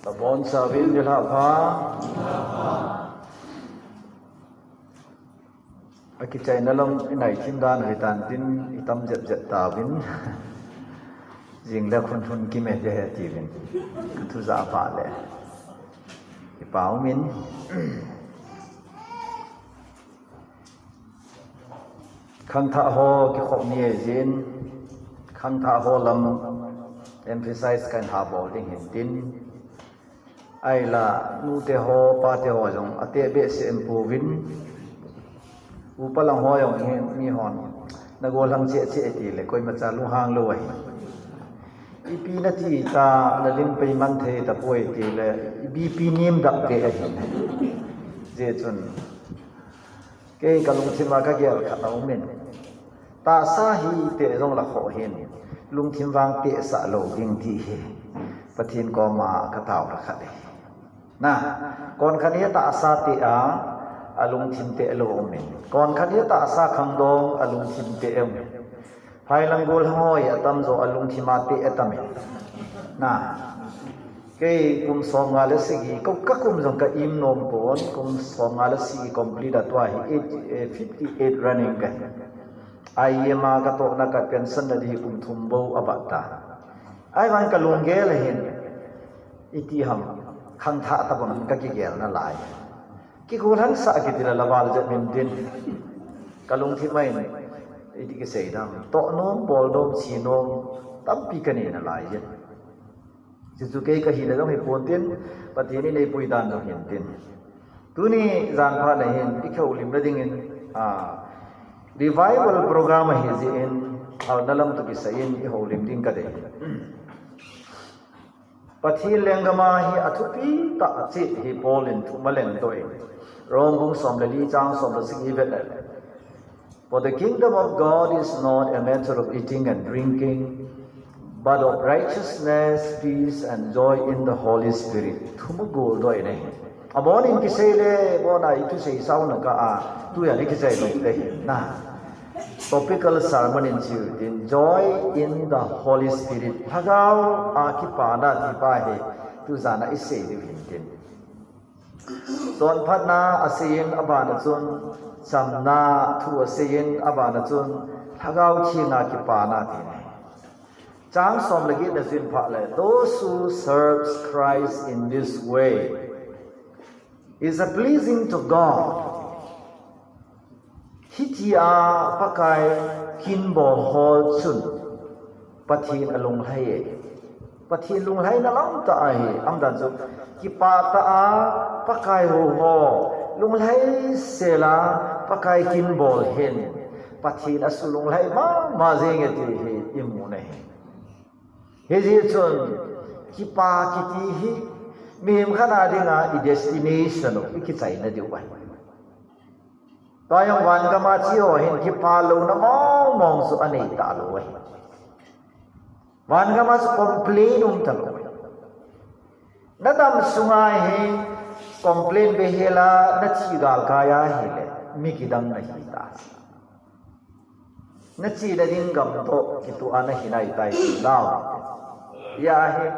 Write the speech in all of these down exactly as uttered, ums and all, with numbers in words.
Abonchauvin nilhah pha. Akichaina lam inai thim dan ahitan tin itam jep jep tauvin. Jing le khun khun kime de he tiuvin. Thu ja pha le. Kipa umin. Khangthah ho kikhop ni ahi jin, khangthah ho lam emphasize kahin ha bol ding hin tin. Ahinla, nute ho, pate ho jong, ateh behseh in pouvin. Upa lang ho jong hin, mi hon. Na gollhang cheh cheh ti le, koimacha lunghang lou ahi. Ipi nati ta, na lim pei man thei tapoi ti le, B P nem dap te ahi. Hijeh chun. Kei ka lungthim a ka gel khat a um in. Tahsa hi teh jong la khoh hin. Lungthim vang tehsah lou ding ti hi. Pathen koma ka tao la khat hi. Na, kon khat hi tahsa teh a, a lungthim teh lou um in. Kon khat hi tahsa khangdong a lungthim teh um in. Phailang gollhang ho hi atamjo a lungthim a teh atam in. Na. Kei kum somnga le sagi, ka, ka kum jong ka im nom pon, kum somnga le sagi complete a tua hi eight, eh, fifty-eight running ka hi. I M a ka tohna ka pension na di hi kum thum bou abat ta. Ahivang ka lunggel hin, iti ham, khangthah tabang ka kigel nalai. Kigollhang sah kiti la laval jep min din. Ka lungthim a in, iti kisei dam, toh nom, bol nom, chi nom, tampi ka nei nalai jin. Chuchu kei ka hina jong hi pon tin, Pathen in eipui dan jong hin tin. Tuni jan phat na hin, i kihoulim na ding in, a, revival program ahi jeh in, halna lam toh kisai in, i houlim ding ka dei. Pathen lenggam a hi athupi tah cheh hi Paul in thum alengdoh in. Rome bung som le li chang som le sagi vet le. For the kingdom of God is not a matter of eating and drinking, but of righteousness, peace, and joy in the Holy Spirit. Thum agoldoh in ahi. Abon in kisei le, abon a i thusei sao na ka a, tu a i kisei lou te hi na. Topical sermon in chiu tin, joy in the Holy Spirit. Lhagao a kipana ti pa hi, tu jan a i sei diu hin tin. Chonphatna asei in, abana chun chamna thu asei in, abana chun Lhagao Theng a kipana ti ahi. Chang som le get na jui phat le, those who serves Christ in this way is a pleasing to God. Hiti a Pakai kin bol ho chun Pathen alunglhai e. Pathen lunglhaina lam tah ahi, aumdan chu kipah tah a Pakai hou ho lunglhai sel a Pakai kin bol hin Pathen asulunglhai mama jing e ti hi i mu ahi. Hijeh chun kipa kiti hi mihem khat a dinga i destination u, i kichaina diu ahi. Tua jong vangam a che ho hin kipah louna mong mong chu anei talou ahi. Vangam a chu complain um talou ahi. Na dam sunga hi complain behseh a na che galkai ahile mi kidang na hi ta. Na chena ding gam toh kitoh a na hi nai tai ti nau. Hia hi,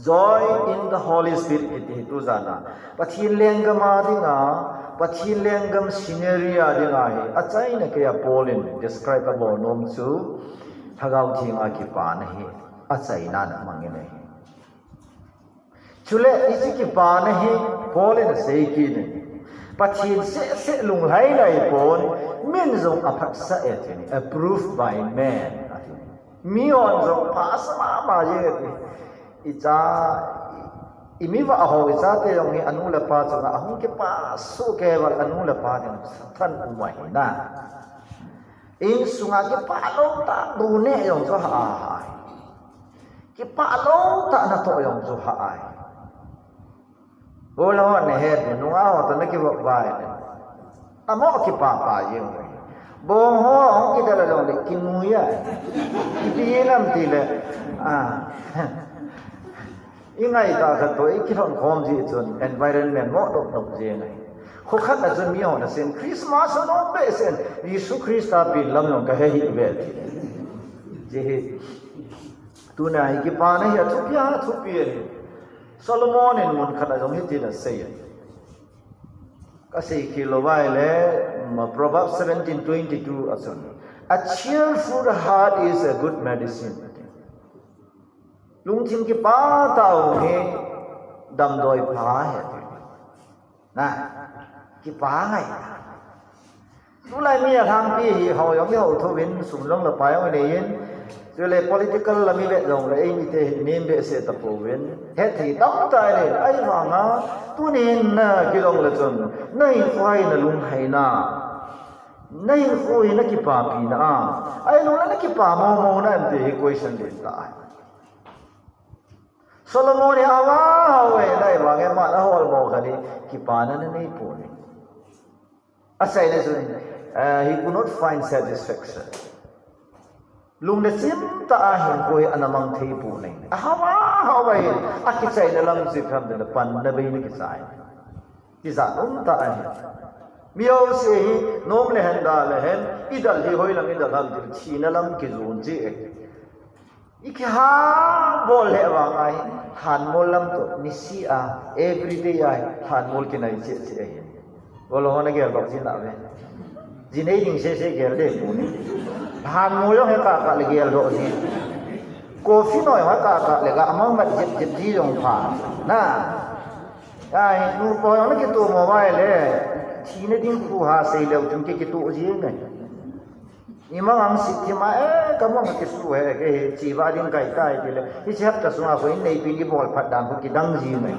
joy in the Holy Spirit kiti hi tu jan a Pathen lenggam a dinga, Pathen lenggam scenery a dinga hi achaina kei a Paul in describe abol nom chu Lhagao Theng a kipana hi achaina na mang in ahi. Chule hiche kipana hi Paul in asei kit in, Pathen seh seh lunglhai nai pon, min jong aphatsah e ti, approved by man, ati. Mi hon jong phasah mama jeng e ti. Icha, i, i mi vah ho, i chate jong hi anu le apa chunga ahung kipah soh kei val, anu le apa ding Satan um ahi na. Insunga kipah lou tah bu neh jong chu ha ahi. Kipah lou tah natoh jong chu ha ahi. Golhang ho nahet, nungah ho toh nakivop vai le, amoh kipah pah jeng u ahi. Bong ho ahung kidel a jongle kinui ahi. Ipi jeh ham tile, a, i ngai tah khat toh i kilhon khom jeh chun environment moh dop dop jeng ahi. Kho khat a chun mi hon asen, Christmas anom behseh in, Jesu Christa pen lam jong kahe hih ve ti. Hiche hi Tuna hi kipana hi athupi a, athupi ahi. Solomon in mun khat a jong hitin asei. Ka sei khel lou vai le, ma Proverbs seventeen twenty-two a chun, "A cheerful heart is a good medicine." Lungthim kipah tah u hi damdoi pha ahi. Na, kipah ngai. Tulai mi alhangpi hi hou jong ihou thou vin, sum jong le pai jong inei in, chule political lam ivet jong le eimite hi nem behseh tapou vin, hetthei tamtah inei in, ahivanga tunin na kidong le chun, na hinkho hi na lunghei na, na hinkho hi na kipapi na a, ahilou le na kipah momo na em ti hi question ding tah ahi. Solomon hi ahao hao e, ahivangin aman aholmo khat hi kipana ana nei pon ahi. Achaina chun, eh, he could not find satisfaction. Lungna chim tah a hinkho hi ana mang thei pon ahi. Ahao hao e, akichaina lam chu ipi ham itile panna bei na kichai. Tijat um tah ahi. Mi jouse hi nom le hen, da le hen, idal hi hoilang idal ham itile thina lam kijon cheh ahi. Ikiha bol le vang ahi, lhanmol lam toh, niseh a, everyday ahi, lhanmol kinai cheh cheh ahi. Golhang ho nagel doh ji nave. Ji nei ding sese gel ding pon ahi. Lhanmol jong hekah kah le gel doh ji. Coffee noi hekah kah le ga amang mat jep jep ji jong pha. Na. Ai, nupa jong nakitomo uva ahile, thina ding khuh ha sei leu chun ki kitoh ji ngai. Imang ang sih thim a, eh, kamang kisu he, ke he, chi va ding kai tai tile. Hiche hapta sunga khu in neipin ibol phat dan khu kidang ji ngai.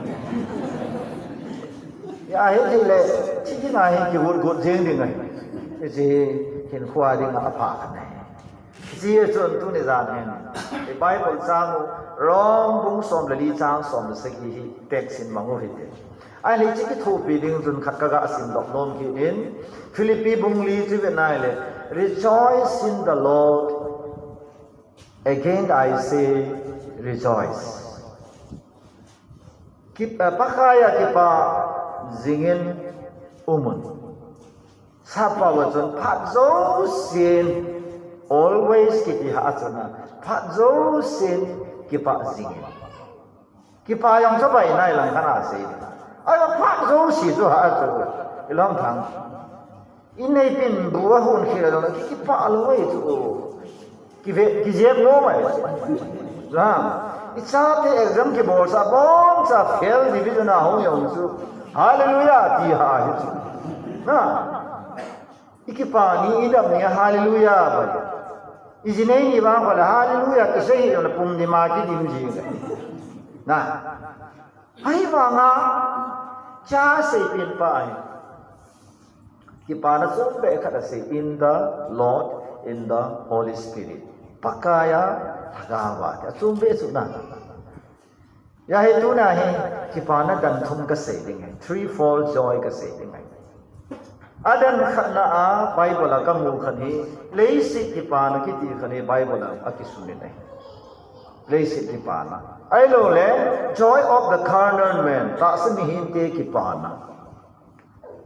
Ya, hitile, chi ding a hi kigot got jeng ding ngai. Hiche hinkho a ding a pha khat ahi. Hiche chun tuni jan hin, i Bible chang u, Rom bung som le li chang som le sagi hi text in mang u hite. Ahile hiche kithopi ding chun khat kaga simdoh nom kit in, Philippi bung li chu ivet na ahile, "Rejoice in the Lord. Again I say, rejoice." Ki, eh, Pakai a kipah jingin umun. Sappao a chun phat jousen, always kiti ha a chun a, phat jousen kipah jingin. Kipah jong chu bai nai lang khat a sei. Ahiphat jouse chu ha a chu. Ilom thang. Inneipin bu ahon khel a jong ki, kipah lou ahi chu. Kive, kijep nom ahi. Na, ichate exam kibolsah bomcha fail division a hung jong chu. Hallelujah ti ha ahi chu. Na. Ikipah ni, idam ni, hallelujah bai. Iji nei ni vang kole hallelujah kisei hi jong le pum dima kidim ji ngai. Na. Ahivanga cha seipeh pa ahi. Kipana chom beh khat asei, "In the Lord, in the Holy Spirit." Pakai a, Lhagao a, ti achom beh chu na. Hijeh a hi tuna hi, kipana dan thum kasei ding ahi, threefold joy kasei ding ahi. Adan khatna a Bible a kamu khat hi, leiset kipana kiti khat hi Bible a akisun in ahi. Leiset kipana. Ahilouleh, joy of the carnal man, tahsa mihemte kipana.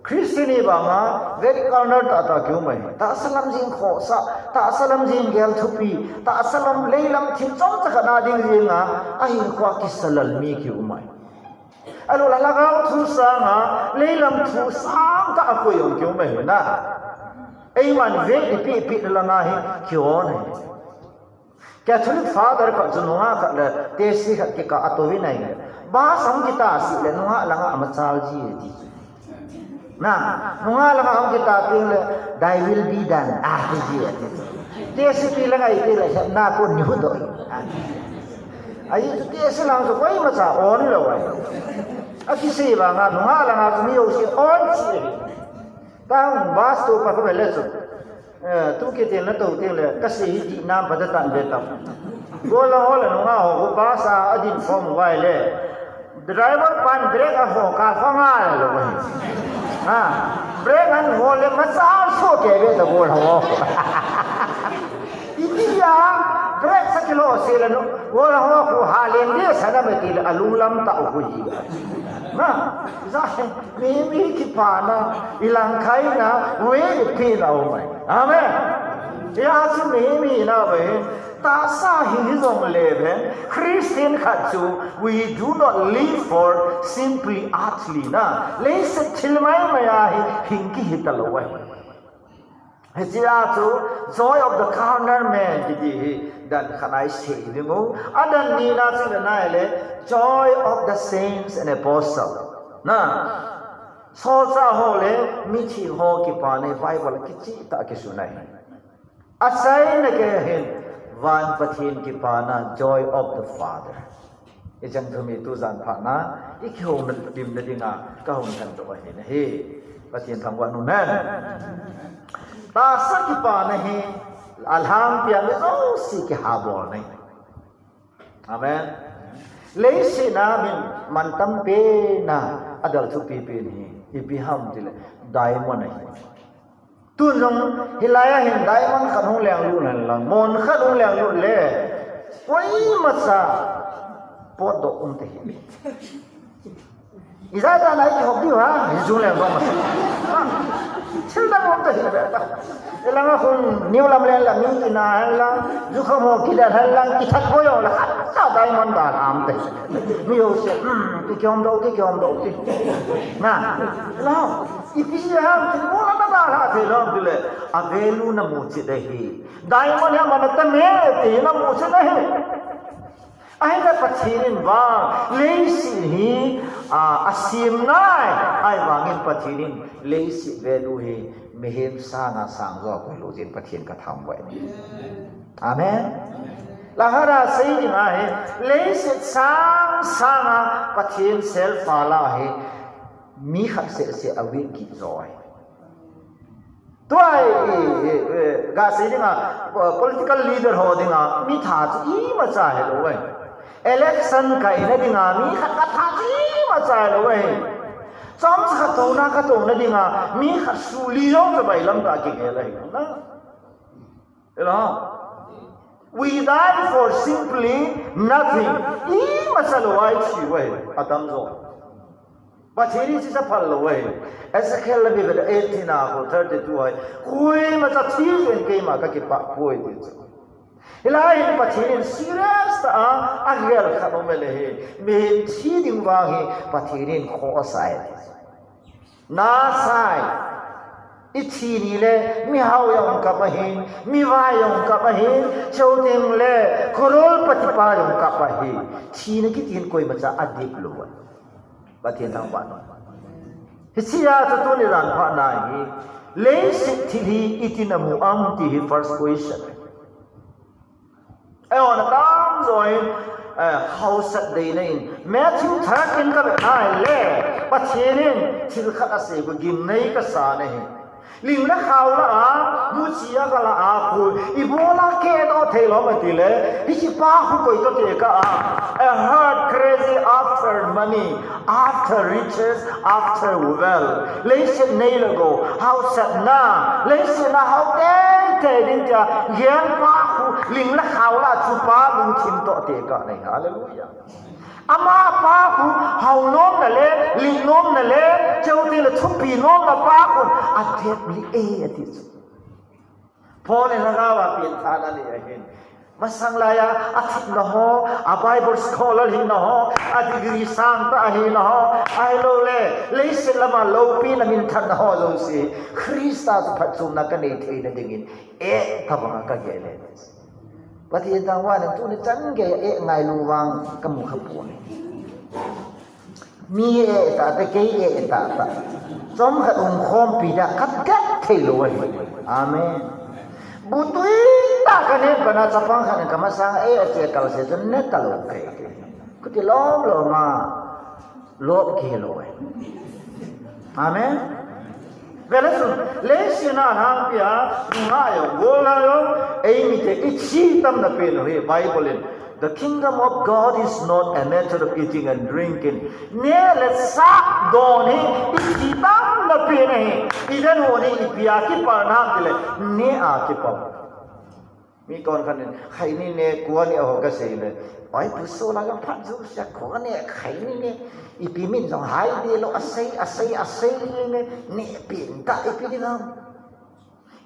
Christian hi vanga, very carnal tah tah kium ahi. Tahsa lam jeng khohsah, tahsa lam jeng gel thupi, tahsa lam leilam thil chomcha khat a ding jenga, ahinkhoa kisalal mi kium ahi. Ahilouleh lhagao thu sanga, leilam thu sangtah a koi jong kium ahi na. Eiman veng ipi ipi langa hi, kion ahi. Catholic Father khat chu nungah khat le tesi khat kikah a atouvin ahi. Bus a hung kitah seh le nungah langa amachal ji e ti chu. Na, nungah langa hung kitah teng le, "Thy will be done," ati ji e ti chu. Tesi pi langa iti le, "Hepna kon ni hudoh e." Ahi chu tesi lang chu koimacha on lou ahi. Akisei vanga nungah langa chu mi jouse on ji e. Tang bus topa khu vele chu. Eh, tu kitin natou teng le, kasei hi dih nam pha tatan ve tam. Golhang ho le nungah ho khu bus a adin khom uva ahile, driver pan brake aho kal khonga lou ahi. Ha, brake ahin ho le machal soh kei ve ta golhang ho. Iti a, brake sa kilo se le nu, golhang ho khu halen de sa na me ti le alunglam tah u khu hi. Na, ja, mi, mi kipana, ilangkhaina, way ipi na um ahi. Amen. Hijeh chun mihem hina vang hi, Tahsa hi hijong le ven, Christian khat chu, we do not live for simply earthly na. Leiset thil maimai a hi hing kihi talou ahi. Hichea chu joy of the carnal man kiti hi dan khat a isei ding u. Adan nina chu le nai le joy of the saints and apostle. Na. Solchah ho le mithi ho kipana hi Bible a kicheh tah a kisun ahi. Achaina kei hin van Pathen kipana joy of the Father. Ichang thumi tujan phat na, ikihoulimna dinga kahung khantou ahi nahi. Pathen thangvah in umhen. Tahsa kipana hi alhangpia mi jouse kihabol ahi. Amen. Leiset a min mantam pen a adalthupi pen hi ipi ham tile diamond ahi. Tun jong hilai a hin diamond khat hung lenglut hen lang, mon khat hung lenglut le, koimacha potdoh um tahih. Ijat dan a ikihop diu ham, hijong leng jong masa. Thil dang um tahih ve ta. Ilanga hung new lam len la, mi kina hen lang, jukham ho kilen hen lang, kithat boi ho la, hatta diamond dan ham tahih. Mi ho se, hmm, kihom doh, kihom doh. Na, lo. Ipi ham, thil bol a nadalha thei lou ham tile, a value namu chet ahi. Diamond hi aman atam e, ti namu chet ahi. Ahinla Pathen in vang, leiset hi, a, asem nai, ahivangin Pathen in leiset value hi mihem sanga sang jo a koi lou jeh in Pathen kathangvah e. Amen. Lahara sei ding ahi, leiset sang sanga Pathen selfa la hi, mi khat seh seh a weak kit jo ahi. Tua hi, i, i, i, ga sei dinga, po-, political leader ho dinga, mi that chu imacha helou ahi. Election kaina dinga, mi khat kathat chu imacha helou ahi. Chomcha khat touna, khat touna dinga, mi khat suli jong chu bailam tah a kigel ahi. Na? Hello? We die for simply nothing. Imacha lou a ithi u ahi, atam jo. Pathen in hiche chu aphal lou ahi. Ezekiel la bibel eighteen a khu thirty-two ahi. Koimacha thi jeh in keima kakipah poi ti chu. Hilai hin Pathen in serious tah a, agel khat um e le hi. Mihem thi ding vang hi Pathen in khoh asah e ti chu. Nasah e. Ithi ni le, mihao jong kap ahi, mivai jong kap ahi, chuteng le, crorepati pa jong kap ahi. Thina kiti hin koimacha adip lou ahi. Pathen thangvah in. Hichea chu tuni jan phat na hi, leiset thil hi iti namu ham ti hi first question. Eihon atamjo in, eh, hausat deina in, Matthew thirteen kavet na hile, Pathen in thil khat asei bou gimnei kasa ahi. Ling le khao lah a, muchi a kala a khu, ibola kehdoh thei lou ham atile, hiche pa khu koi toh tekah a, a heart crazy after money, after riches, after wealth. Leiset nei le gou, hausatna, leiset a hao teitei ding tia, gelpa khu, ling le khao lah a chu pa lungthim toh tekah ahi. Hallelujah. Amapa khu, hao nomna le, ling nomna le, chuteng le thupi nomna pa khu, adep lih e ati chu. Paul in lhagao a pianthahna anei ahin. Masang laiya, athupna ho, a Bible scholar hina ho, a degree sangtah ahina ho, ahilouleh, leiset lama loupina minthanna ho jouse, Christa chu phatchomna kanei theina dingin, eh, tabanga kagel e. Pathen thangvah in tuni chan geiya eh ngailu vang kamu khapon. Mi eh tah tah, kei eh tah tah. Chomkhat umkhompi dia khat khat theilou ahi. Amen. Bu tui tah kanen pana chapang khat in kamasanga eh ache kalse chun ne talou kei. Khuti lom lom a lop kei lou ahi. Amen. Vele chun, leiset a lhangpia, nunga jong, gol a jong, eimite ithi tamna pen u hi, Bible in, "The kingdom of God is not a matter of eating and drinking." Neh le chah don hi, ithi tamna pen ahi. Eden hon hi, ipi a kipalna ham tile, neh a kipal. Mi konkhat in, khaini neh, kua neh ho kasei le. Oi, pu Sola jong phat jouse, kua neh, khaini neh. Ipi min jong hai de lou, asei, asei, asei le neh, neh pen tah ipi ding ham.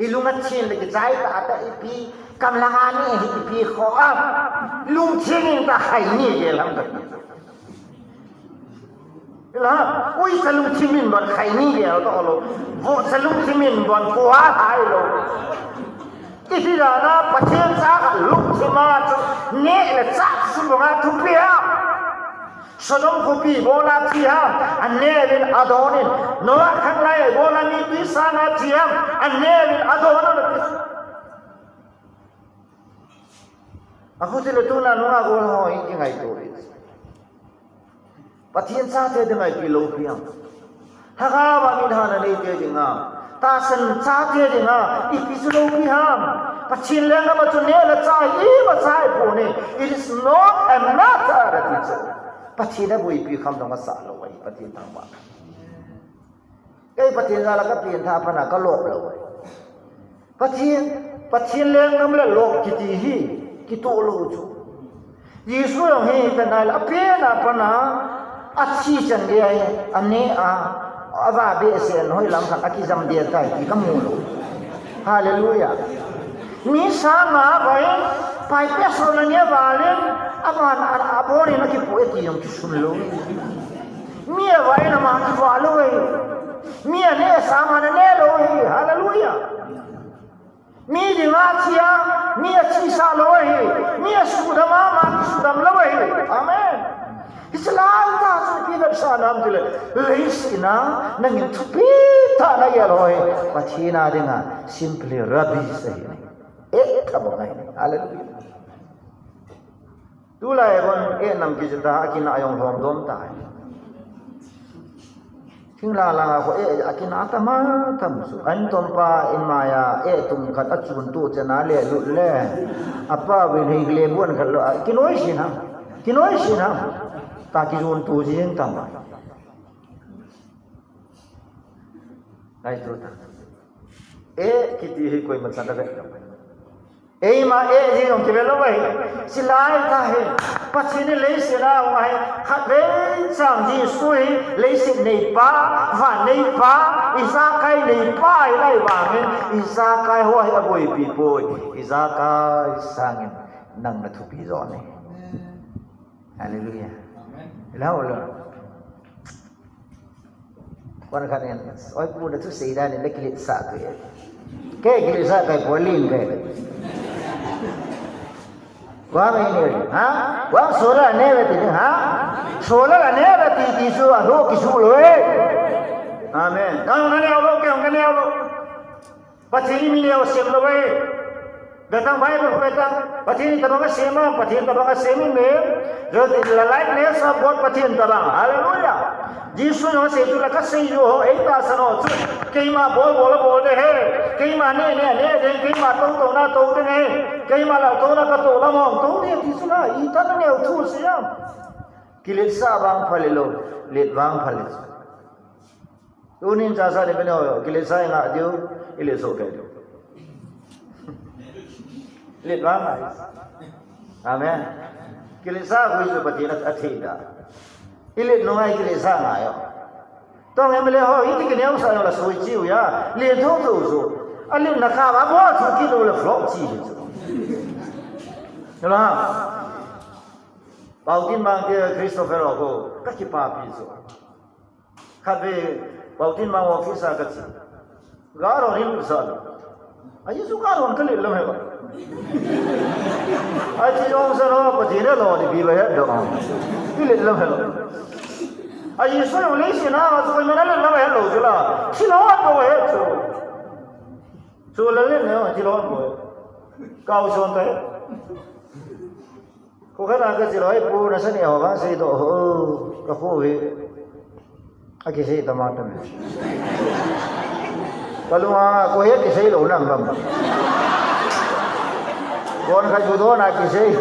Ilung athim le kichai tah tah ipi, kamlang a ni hi ipi kho a. Lungthim in ta khai ni gel ham ta. Ila, uicha lungthim in bon khai ni gel to lo. Vohcha lungthim in bon kua hai lo. Ipi dana Pathen cha kha lungthim a chu neh le chah chu banga thupi a. Sodom khopi ibola thi ham, aneh uvin adon in. Noah khanglai ibola mipi sanga thi ham, aneh uvin adon in. Achuti le tuna nunga gol ho hi kingaito uvin. Pathen chate dinga ipi loupi ham. Lhagao a min hana neite dinga, tahsan chate dinga, ipi chu loupi ham. Pathen lenggam a chu neh le chah hi imacha ahipoi. It is not a matter that it's. Pathen aboipi kham dong asah lou ahi, Pathen thangvah. Kei Pathen jal a kapen tha pana kalop lou ahi. Pathen, Pathen lenggam le lop kiti hi kitoh lou chu. Jesu jong hi hitia nai le apen a pana athi chan gei ahi, aneh a, ava behseh in hoilam khat akijam ding tai ti kamu lou. Hallelujah. Mi sanga vai, pai pe so na nia valin, aman a, abon in akipu e ti jong kisun lou. Mi avai na ma kiva lou e. Mi aneh sanga na neh lou e. Hallelujah. Mi dinga thi a, mi athisa lou ahi, mi asudam a, ama kisudam lou ahi. Amen. Hiche lai tah chu ipi vetsahna ham tile, leiset a nangin thupi tah nagel ho hi Pathen a dinga simply rubbish ahi. Eh, thabang ahi. Hallelujah. Tulai hon eh nam kichai ta, akinah jong lhom dom tai. Thinglang langa kho eh akinah tam a tam chu. An tompa in maiya eh tum khat achun tu chena le lut le. Apa vin hei le buan khat lo a, kinoi sin ham. Kinoi sin ham. Ta kijun tu jing tam a. Ngai tu ta. Eh kiti hi koima chan a vet lo. Eima eh jing jong kive lou ahi. Chilai tah hi. Pathen in leiset a hung ahi. Khatvei chang Jesu hi leiset neipa, van neipa, ijakai neipa ahilai vangin, ijakai ho hi aboipi poi. Ijakai sangin nang nathupi jo ahi. Hallelujah. Amen. Ila ho lo. Kon khat in, oi pu, nathusei dan in nakiletsah tu e. Kei kiletsah kai poi, ling kai. Vang anei, ha? Vang solar anei ve ti, ha? Solar anei ve ti, ti chu alou kisu lou e. Amen. Kei hung kaneo lou, kei hung kaneo lou. Pathen in mi neo sem lou e. Gatang Bible peta, Pathen in tabang asem a, Pathen tabang asem in me. The likeness of God, Pathen tabang. Hallelujah. Jesu in asei chu la kasei u ho, ei tahsan ho chu. Keima bol bol abol ding ahi. Keima neh neh aneh ding, keima tou touna atou ding ahi. Keima lal touna katou lam hung tou ding ti chu la, itah a neo thu asei am. Kiletsah vang phalou, let vang phalou. Tunin chasa ni bene ho, kiletsah inga diu, ilet soh kei diu. Let vang ngai. Amen. Kiletsah hui chu Pathen in athei da. Ilet nunga kiletsah ngai o. Tong M L A ho, iti kineo sa yo la soi chiu ya. Let thou thou chu. Alet na kha ba bo chu kilo le flop chi chu. Ela. Bautin bang ke Christopher ho ko, kakipapi chu. Khatvei, Bautin bang office a kache. Gari hon ilut sa lou. Ahi chu gari hon kalet lou hel. Ahi chu jong sa lou, Pathen in lou ni pi ba het lou. Ilet lou hel. Ahi chu jong leiset a, chu koiman alet lou het lou chu la. Thilhon bou het chu. Chu la let ne, thilhon bou. Kau son ta he. Kho khat a kache lou, "Pu, nasei ho vang seidoh ho, kapu hi." Akisei tama tama. Kalunga, koi hi akisei lou nam bang. Kon khat ju don akisei.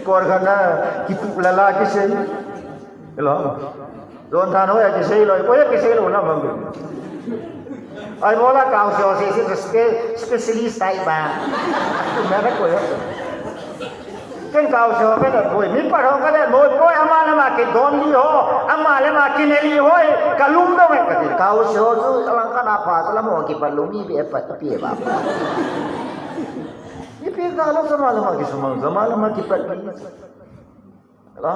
Kon khat na kitup lala kisei. Hello? Don than ho akisei lou, koi akisei lou nam bang. Ahi bola kau se ho se se spe-, specialist type ba. Mera koi. Ken kau se ho ka det boi, mi pa ho ka det boi, poi ama le ama kidon li ho, ama le ama kine li ho, ka lungdong e ka ti. Kau se ho chu alang kana pa chu lam ho kipat lou mi be pat pi ba. Ipi ta lou sama lama kisumang, sama lama kipat pi. La.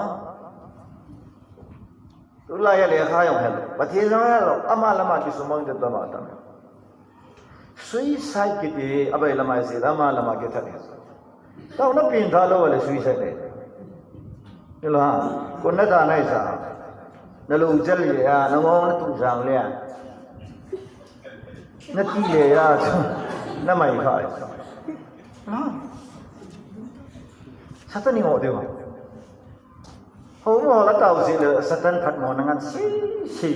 Tulai a lekha jong hel. Pathen jong hel. Ama lama kisumang de tama tam. Suicide kiti abai lama isi, ama lama kithat. Tau na pin tha lou le suicide le. Ni la. Kon na ta na isa. Na lou jal le ya, na ngong na tu jang le ya. Na ti le ya. Na mai kha. Ha. Satan ni ngo de ma. Ho mo la tau si le Satan phat mo na ngan si si.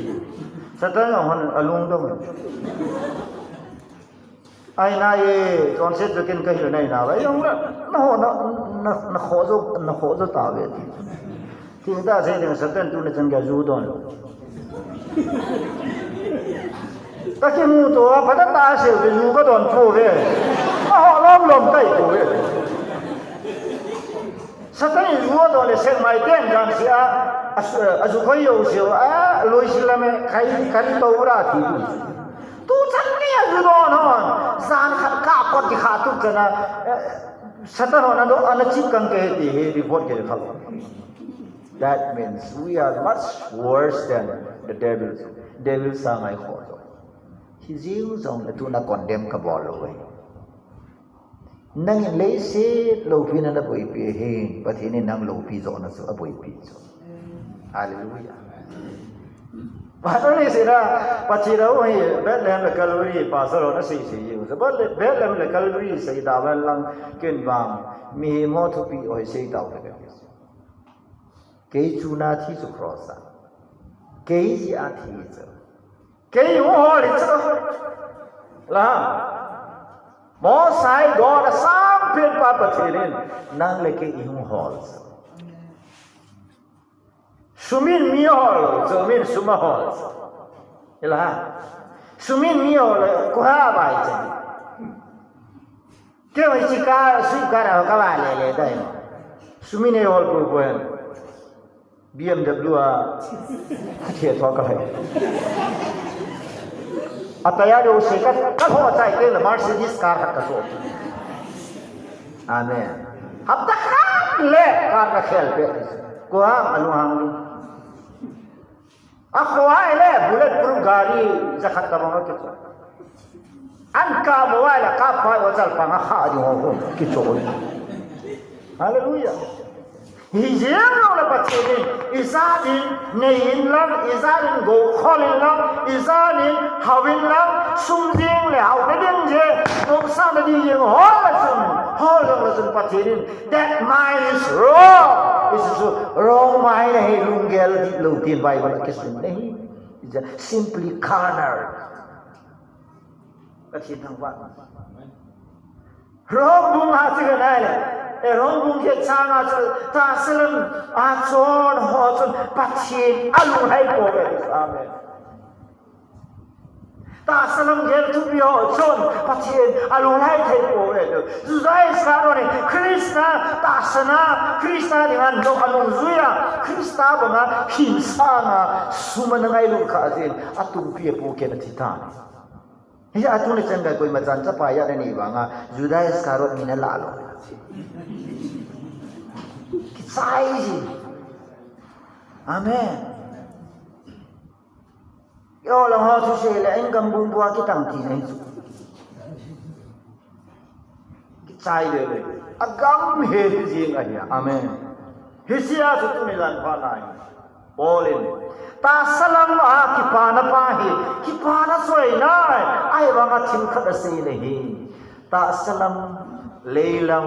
Satan jong hon alung dong. Ai na ye, kon se tu ken ka hi na na ba. Jong la, na ho na, na, na kho jo, na kho jo ta ve ti. Ti ta se ding Satan tu na chang ga ju don. Ta ki mu to, pa ta ta se ju ka don po ve. Na ho lom lom kai po ve. Satan in ju a don le sek mai ten dan si a, a su-, a ju khoi yo si a, loi si la me khai kan to ra ti tu. Tu chan ni a ju don hon, san khat ka kot ki kha tu chana, eh, Satan hon a do, a na chip kan ke ti he report ke kha lo. That means we are much worse than the devil. Devil sa ngai kho to. Hi jiu jong le tu na condemn ka bol lo ve. Nangin leiset loupina na boipi ahi, Pathen in nang loupi joh na chu aboipi chu. Hallelujah. Pathen in sina, Pathen a hi Bethlehem le Calvary, Pastor ho na sei sei jing. Bethlehem le Calvary sei da ven lang ken vang, mihem ho thupi ho sei tau le. Kei chu na thi chu cross a. Kei jeh a thi chu. Kei hung hol hi chu. La. Mosa in don a sang pen pa Pathen in nang le kei i hung hol chu. Sumin mi hol, sumin sum a hol chu. La. Sumin mi hol, ko ha bai chu. Kei hoi chi ka, sui ka ra ka ba le le dai. Sumin e hol ko ko hen. B M W a, a che tho ka hai. A taya do se ka, ka ho chai te la Mercedes car ka so. Amen. Hapta khat le car ka khel pe. Ko ha alu hang lu. A kho hai le bulletproof gari jakhat ta bang ki. An ka mo wai la ka pai wa chal pang a kha ding ho ho kichoi. Hallelujah. Hi jeng lo le Pathen in, i jat in, nei in lang, i jat in go khol in lang, i jat in, hao in lang, sum jing le hao na ding je, nopsa na ding jeng hol la chun, hol la chun Pathen in, that mind is wrong. Is so wrong mind ahi, lunggel dih lo tin Bible a kisun ahi. It's a simply carnal. Pathen thangvah. Rom bung a chi ka nai le. E Rom bung khat chang a chu tahsa lam a chon ho chun Pathen alunglhai pouve. Amen. Tahsa lam gel thupi ho chun Pathen alunglhai thei pouve. Judas Iscariot in Christa tahsa na, Christa dinga nop anungjui a, Christa banga hinsang a, sum ana ngailut kha jin, atumpi a pohkhen a thi tan. Hijeh a tuni chan gei koima chan chapa ijat anei vanga, Judas Iscariot min ala lou. Kichai ji. Amen. Yo lang ho thusei le, in gam bung bua kitang ti nei chu. Kichai le le. Agam he jing ahi. Amen. Hijeh a chu tuni lan pha nai. Paul in, tahsa lam a kipana pa hi, kipana soi nai, ahivanga thil khat asei le hi. Tahsa lam, lei lam,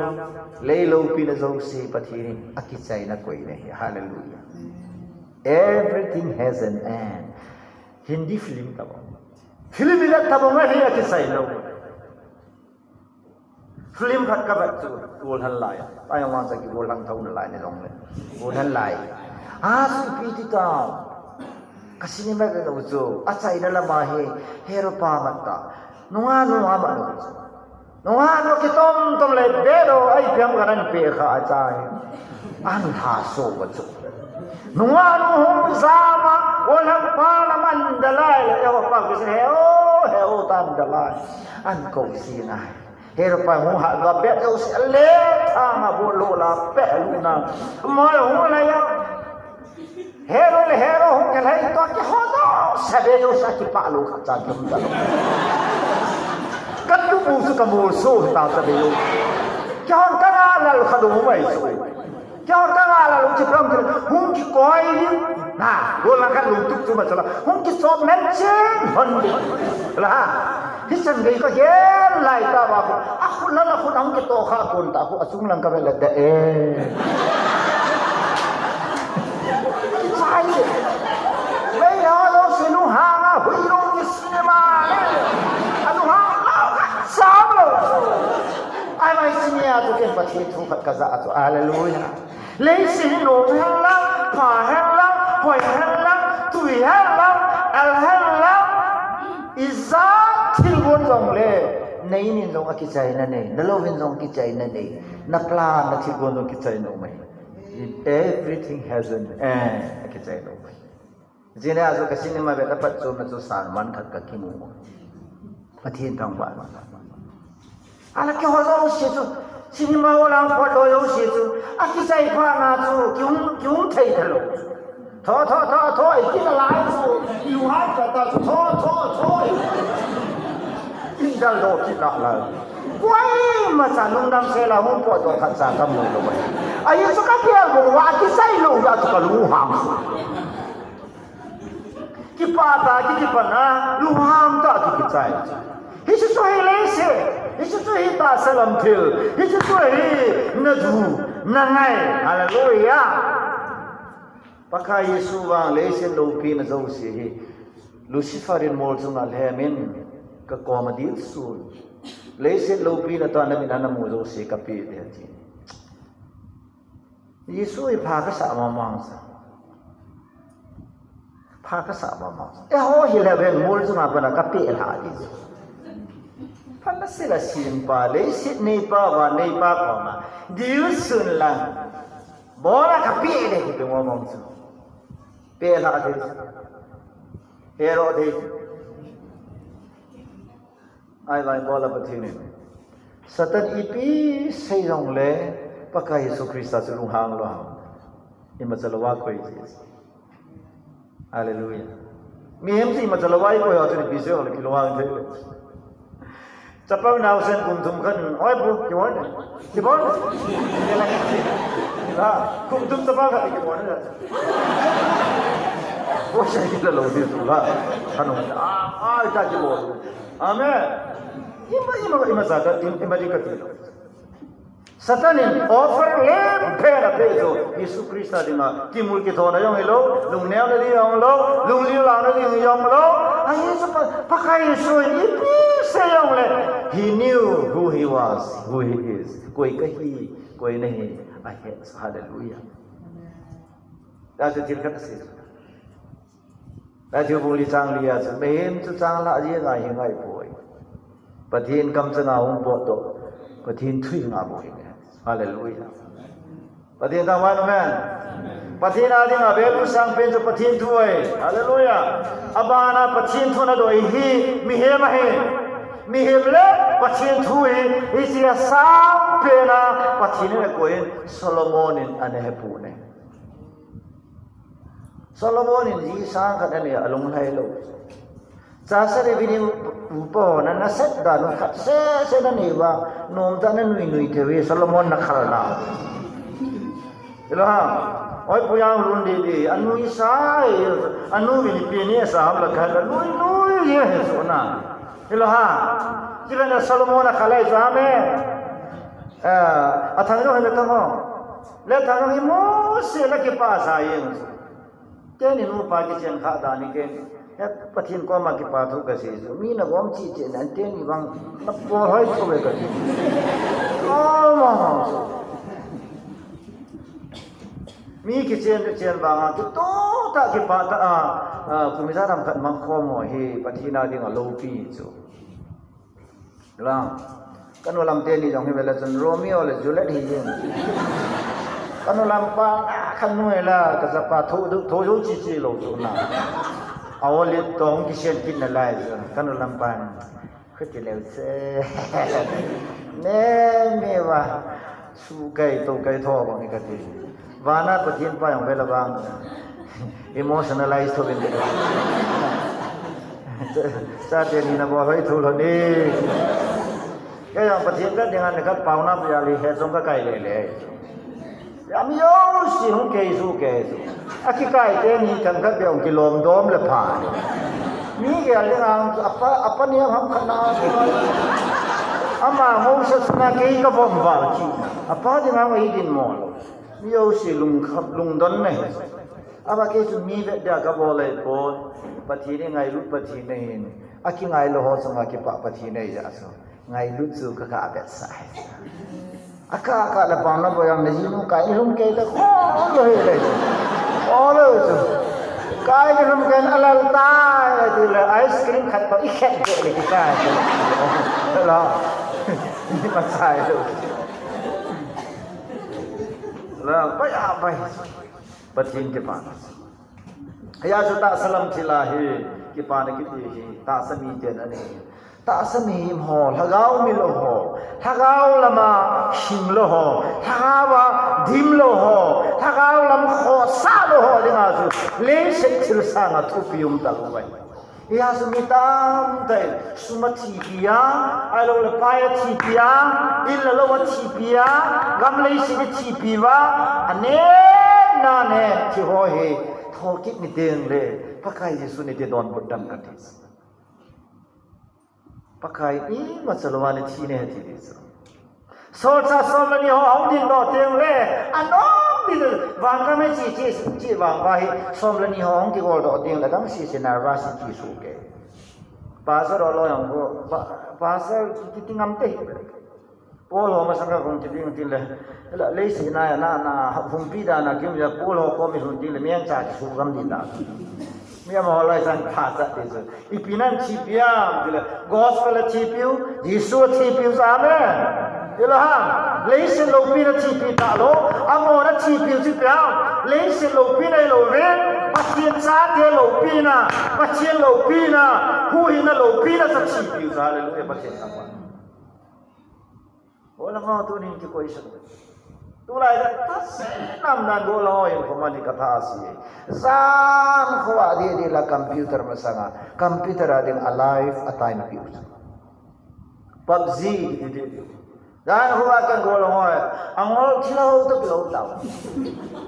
lei loupina jouse Pathen in akichaina koi na hi. Hallelujah. Everything has an end. Hindi film tabang. Film ila tabang ahi akichai lou. Film khat ka vet chu, golhang lai. Ai, vang sa kigolhang tho nalai ni jong le. Golhang lai. A, su pi ti ta. Ka cinema ka vet chu. Achaina lama hi, hero pa mat ta. Nunga, nunga mat lou. Nunga, nu kitom tom le, be lou, ai, Yang ka nan pe kha a chai. An ha so ba chu. Nunga nu hung zama, o lang pa na man da lai le, e ho pa ki se, he o, he o tan da lai. An ko si na. He ro pa hung ha ga bet o si le, tha ma bo lo la pe lu na. Mo hung la ya. Hero le hero hung ke lai to ki ho do, sa be yo sa ki pa lo kha cha ki hung da lo. Ka tu bu su ka mo so ta ta be yo. Ki hon ka nga la lo kha do mai so. Ki hon ka nga la lo ki pram ki hung ki koi ni. Na, lo la ka lo tu tu ma cha la. Hung ki so men chen hon di. La ha. Hi chan gei ka gel lai ta ba ko. A khu la la khu nang ke to kha kon ta ko a chung lang ka ve la da e. Ki chai. Lei la lo se nu ha nga hui lo ki cinema le. A nu ha nga ka sa lo. Ai mai cinema tu ke pa thi thu khat ka za tu. Hallelujah. Leiset hi nom hen lang, pha hen lang, hoi hen lang, tui hen lang, al hen lang, ijat thil gon jong le, na in in jong akichai na nei, na lou in jong kichai na nei, na plan na thil gon jong kichai na um ahi. Everything has an end, akichai na um ahi. Jing a chu ka cinema vet a pat chu na chu san man khat ka kimu. Pathen thangvah. Ala keiho jouse chu cinema hall lang pot lou jouse chu akichai phat na chu kium, kium thei talou. Tho, tho, tho, tho, i kila lai chu, i u hai ka ta chu, tho, tho, tho, i. I dal do kit la lai. Koima cha lungdam se la hung pot do khat cha ka mu lou. Ahi chu ka gel bou va kichai lou ya chu ka lunghang chu. Kipah tah a kikipatna, lunghang tah a kikichai. Hiche chu hi leiset, hiche chu hi tahsa lam thil, hiche chu hi na du, na ngai. Hallelujah. Pakai Jesu vang leiset loupina jouse hi Lucifer in mol chunga lhem in ka koma dil sun. Leiset loupina tah a na mit a na mu jouse ka pe ding ahi. Jesu hi pha ka sa mama sa. Pha ka sa mama sa. Eiho hi le ven mol chunga pat a ka pe lha ding. Pha na sila sin pa, leiset neipa, van neipa koma dil sun lang. Bol a ka pe ding hi pe mama sa. Pe lha ding. Hero ding. Ahivang bol a Pathen in Satan ipi sei jongle Pakai Jesu Christa chu lunghang lou ham. Imacha lou a koi ji. Hallelujah. Mihem chu imacha lou a ikoi ho chu ipi sei jongle kilunghang thei le. Chapang naosen kum thum khat in, oi pu, kibol ne. Kibol ne. Ha, kum thum chapang khat kibol ne. Bol sei kila lou ding chu la. Kanu, ah, ah, ita kibol. Amen. Ima, ima, ima jat a, ima, ima ding kati. Satan in offer lem phe na pe chu Jesu Christa dinga, kimul kithona jong hilou, lungneona ding jong lou, lungliu launa ding jong lou. Ahi chu pa, Pakai Jesu in ipi sei jongle, he knew who he was, who he is. Koi kahi, koi nahi, ahe, hallelujah. Achu thil khat asei. Matthew bung li chang li a chu, mihem chu chang lha jeng a hi ngai poi. Pathen kamchang a hung pot toh, Pathen thu hi ngah bou ahi. Hallelujah. Pathen thangvah in, amen. Pathen a dinga value sang pen chu Pathen thu ahi. Hallelujah. Abana Pathen thu na doi hi mihem ahi. Mihem le Pathen thu hi, hiche a sang pen a Pathen in akoi in Solomon in ana hepu ne. Solomon in ji sang khat anei a, alunglhai lou. Cha sari bini upa ho na nasat dan u khat sese nanei uva, nom tah a nanui nui thei uve, Solomon na khal na. Hilou ham, oi pu jang lun didi, anui sa, anu bini pi ni sa ham la khat, anui nui ye he so na. Hilou ham, ji le na Solomon na khal ai sa me. Ah, athang jong hin tang ho. Le thang jong hi mo se la kipah sa jeng. Kei ni nupa kichen kha dan hi kei. He Pathen koma kipa thu kasei chu. Mi nagom cheh cheh nan teni vang. Nabol hoi chu ve kati. Oh, mo. Mi kichen chen vang a kitoh tah kipa tah a, ah, kum ijat ham khat mang khom ho hi Pathen a dinga loupi chu. Lang. Kanu lam teni jong hi vele chun Romeo le Juliet hi jing. Kanu lam pa khan nu la ka sa pa thu thu chu chi chi lo chu na. Aw le tong ki sian kin na lai chu. Kanu lam pa. Khuti leu se. Ne me wa. Su kai to kai tho bang ka ti. Vana Pathen pa jong vele bang. Emotionalize tho bin. Sa te ni na bo hoi thu lo ni. Kei jong Pathen ka dinga ni ka pauna pu ya li he jong ka kai le le. Yam yo si hung kei su kei su. A ki kai te ni thang ka be hung ki lom dom le pha. Mi ke a le ngang apa apa ni ham khat na. Ama ngong sa suna kei ka vom va ki. Apa dinga ngai din mo lo. Mi yo si lung khap lung don ne. Aba kei chu mi ve dia ka bo le po. Pathen ni ngailut Pathen ni hin. A ki ngai lo ho sanga ki pa Pathen ni ja so. Ngailut chu ka ka bet sa. A ka ka la bang la bo yang na ji nu kai lum ke ta ko lo he le. Ko lo chu. Kai lum ke na la ta ti le ice cream khat to i khet de le ki kai. La. Ni ma sai lo. La pa ya pa. Pathen ki pa. Hia chu tahsa lam thil a hi, kipana kiti hi, tahsa mi ten ani. Tahsa mihem ho, lhagao mil ho, lhagao lama hing lo ho, lhagao a dim lo ho, lhagao lam khosa lo ho, dinga chu, leiset thil sanga thupi um ta lo vai. Hia chu mi tamtah in, sum a thipi a, ahilou le pai a thipi a, in le lou a thipi a, gam leiset a thipi uva, anen, nanen, thi ho hi, thokit ni teng le, Pakai Jesu ni te donbut dam kati. Pakai imacha lou a ni thi ne ti di chu. Solchah som le ni ho hung ding doh teng le, anom ding le, vangam e chi, chi, chi vang va hi, som le ni ho hung kigol doh ding le, dang si si nervous si chi su ke. Pastor lo yang ko, pa-, pastor ki, ki ngam te. Paul ho masang ka hung ti ding tin le, la, leiset na ya na, na, hung pi da na kim ya, Paul ho ko mi hung tin le, mi yang cha ki su gam din da. Mi ama ho lai sang pha cha ti chu. Ipi nan thipi am, ti le, gospel a thipiu, Jesu a thipiu sa amen. Ti le ha, leiset loupina thipi ta lo, amona thipiu thipi am, leiset loupina lo ve, Pathen chate loupina, Pathen loupina, huhhingna loupina sa thipiu sa, hallelujah, Pathen thangvah. Hola ngo tunin kikoi sa. Tulai ka tase nam nan go lo in khoma ni ka tha si. Jan kho a di di la computer masanga. Computer a ding a life a time piu. PUBG di di di. Jan kho a kan go lo ngo. Angol thilo to kilo tau.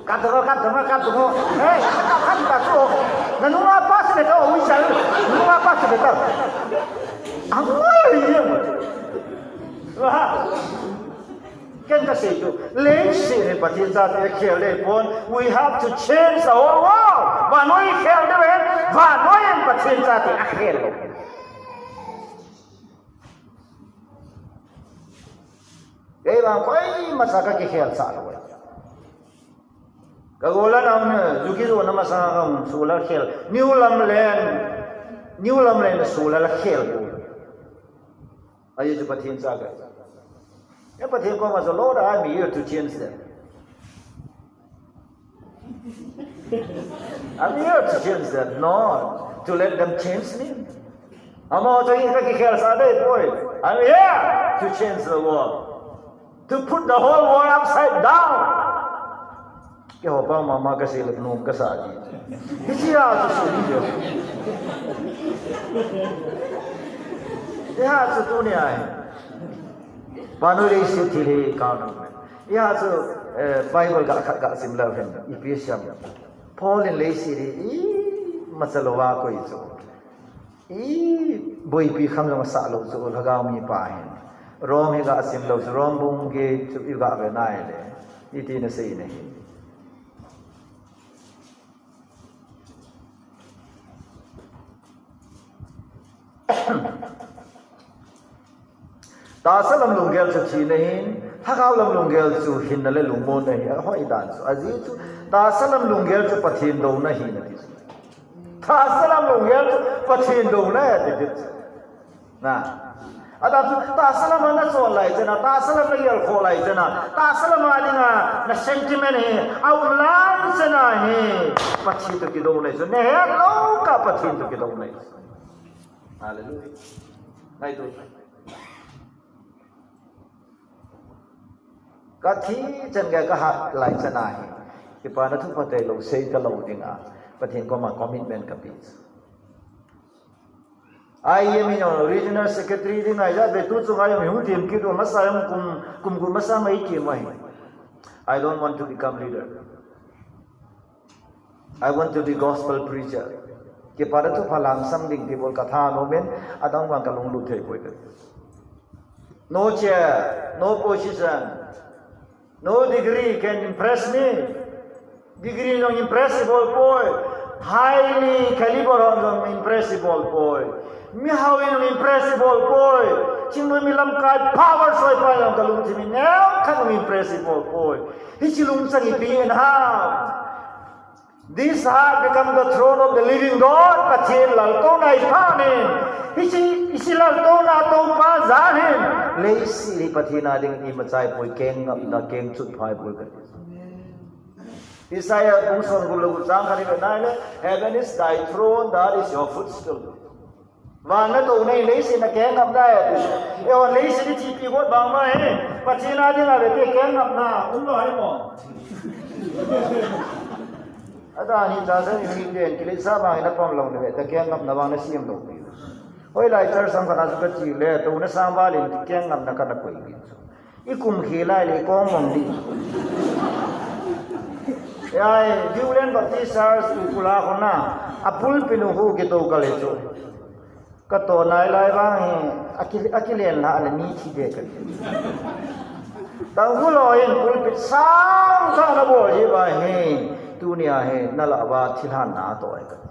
Kat to, kat to, kat to. Hey, kat to, kat to. Nanunga pas le to, ui sa. Nanunga pas le to. Angol ye mo. Ken ka sei chu, leiset hi Pathen chate khel le pon, we have to change the whole world. Vannoi khel de ve, vannoi in Pathen chate akhel lou. Kei vang koima cha ka kikhel sa lou. Ka gola nang ne, juki jo na masa ka hung solar khel. New Lamlen, New Lamlen solar khel ko. Ahi chu Pathen cha ka. Ya Pathen koma chu, Lord, I'm here to change them. I'm here to change them, not to let them change me. Amaho chu hi ka kikhel sa dei poi. I'm here to change the world. To put the whole world upside down. Keiho pa mama ka sei le nom ka sa ji. Hiche a chu su ni jo. Hiche a chu tuni a hi. Vannoi leiset thil hi ka nom. Hiche a chu, eh, Bible ga khat ga sim leu hen. Ephesians. Paul in leiset hi imacha lou a koi chu. I boipi kham jong asah lou chu lhagao mipa hin. Rome hi ga sim leu chu Rome bung get chu i ga ve nai le. Iti na sei na hi. Tahsa lam lunggel chu thina ahin, lhagao lam lunggel chu hinna le lungmonna ahi, ahoi dan chu. Ajeh chu, tahsa lam lunggel chu Pathen douna ahi nati chu. Tahsa lam lunggel chu Pathen douna ahi ati chu. Na. Adang chu tahsa lama na chon lai chana, tahsa lama na gelkhoh lai chana, tahsa lama dinga na sentiment hi aum lai chana hi Pathen toh kidou nei chu, na hetlou kah Pathen toh kidou nei chu. Hallelujah. Ngaito. Ka thi chan gei ka hat lai chana hi, kipana thupha tailou sei talou dinga Pathen koma commitment ka pe chu. I M in jong regional secretary ding ahi jeh a, tu chunga jong hung tem kit u, masa jong kum, kum gup masa mai tem ahi. I don't want to become leader. I want to be gospel preacher. Kipana thupha lamsang ding ti bol ka tha nom in, adang vang ka lunglut thei poi. No chair, no position, no degree can impress me. Degree jong impress ibol poi. Highly caliber hon jong impress ibol poi. Mihao in jong impress ibol poi. Chingmui mi lamkai power soi pa jong ka lungthim in neokhat jong impress ibol poi. Hiche lungchang ipi in ham. This heart become the throne of the living God. Pathen laltouna ipha in. Hiche, hiche laltouna toupa jal in, leiset hi Pathen a ding imacha ahipoi, keng ngapna, keng chutpha ahipoi kati. Isaiah bung som gup le gup chang khat ivet na ahile, "Heaven is thy throne, the earth is your footstool." Van natouna in, leiset nakeng ngapna ahi. Eiho leiset ithipi got bang ma hi, Pathen a dinga vete keng ngapna umlou ahi mo. Adang hi tahsa in mi ten kiletsah vang in apom lou na ve, ta keng ngapna vang nasem lou pi. Hoilai church sang khat a chu kache le, touna sang val in keng ngapna kana koi pi chu. Ikum khel lai le kong mong di. Ai, Viewland Baptist Church Ukhrul a kona, a pulpit u khu kitou kale chu. Kato nai lai vang hi, aki, akilen la le mi thi de kati. Tangkhul ho hin pulpit sang sang nabol hi vang hi, tunia hi nalah uva thilhan na to ai kati.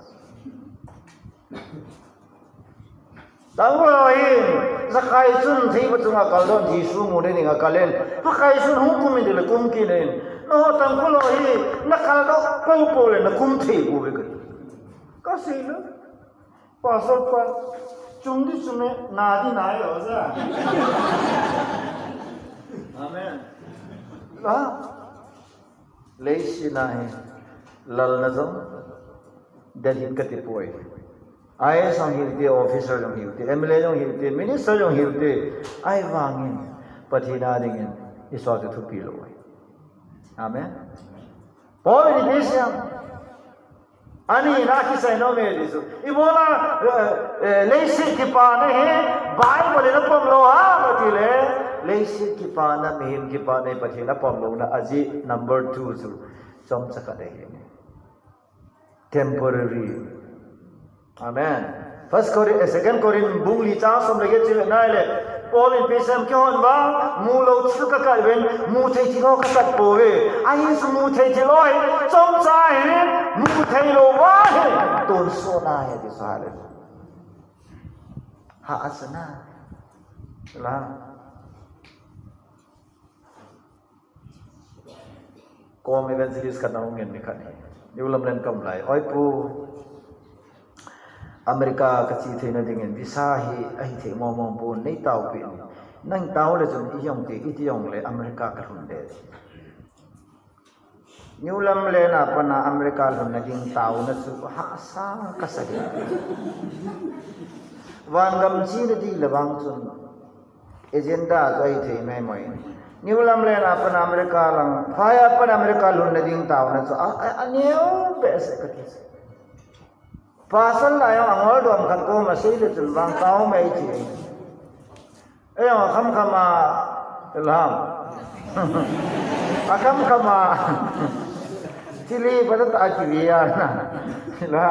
Tangkhul ho hin, Zakai chun theipa chunga kal don, Jesu mu ding a kal in. Zakai chun hung kum in tile kum kit in. Nangho Tangkhul ho hi, nakal doh pou pou le nakum thei pouve kati. Kasei le, Pastor pa, chung di chung e, na di na e, o ja. Amen. La. Leiset a hi, lalna jong del hih kati poi. I A S jong hih ute, officer jong hih ute, M L A jong hih ute, minister jong hih ute. Ahivangin, Pathen a dingin, Isua chu thupi lou ahi. Amen. Paul in ipi asei em? Ani na kisei nom e ti chu. Ibola, eh, eh, leiset kipana hi Bible in apom lou ham ati le, leiset kipana, mihem kipana hi Pathen apom louna ajeh number two chu chomcha khat ahi. Temporary. Amen. First Corinth, eh, Second Corinth bung li chang som le get chu ivet na ahile, Paul in ipi asei em, keihon vang mu lou thil kakai uvin, mu thei thil ho kakai pouve. Ahin chu mu thei thil ho hi chomcha ahi, mu thei lou ho hi tonsot na ahi ti chu, hallelujah. Ha, asana. La. Kom evangelist khat na hung in nikhat hi. New Lamlen kaum lai. Oi pu, America kache theina dingin visa hi ahithei mong mong pon, nei taopeh in. Nang tao le chun ijong te, iti jong le America kalhun de. New Lamlen a pat a America lhunna ding taona chu hahsa kasa de. Vangam chena di le vang chun. Agenda chu ahithei mai mai. New Lamlen a pat America lang, phai a pat America lhunna ding taona chu a, a, aneo behseh kati. Pastor la jong angol dom khat koma sei le chun vang tao mai ti. Ei jong akham kham a, lam. Akham kham a. Chili patata a kive a na. La.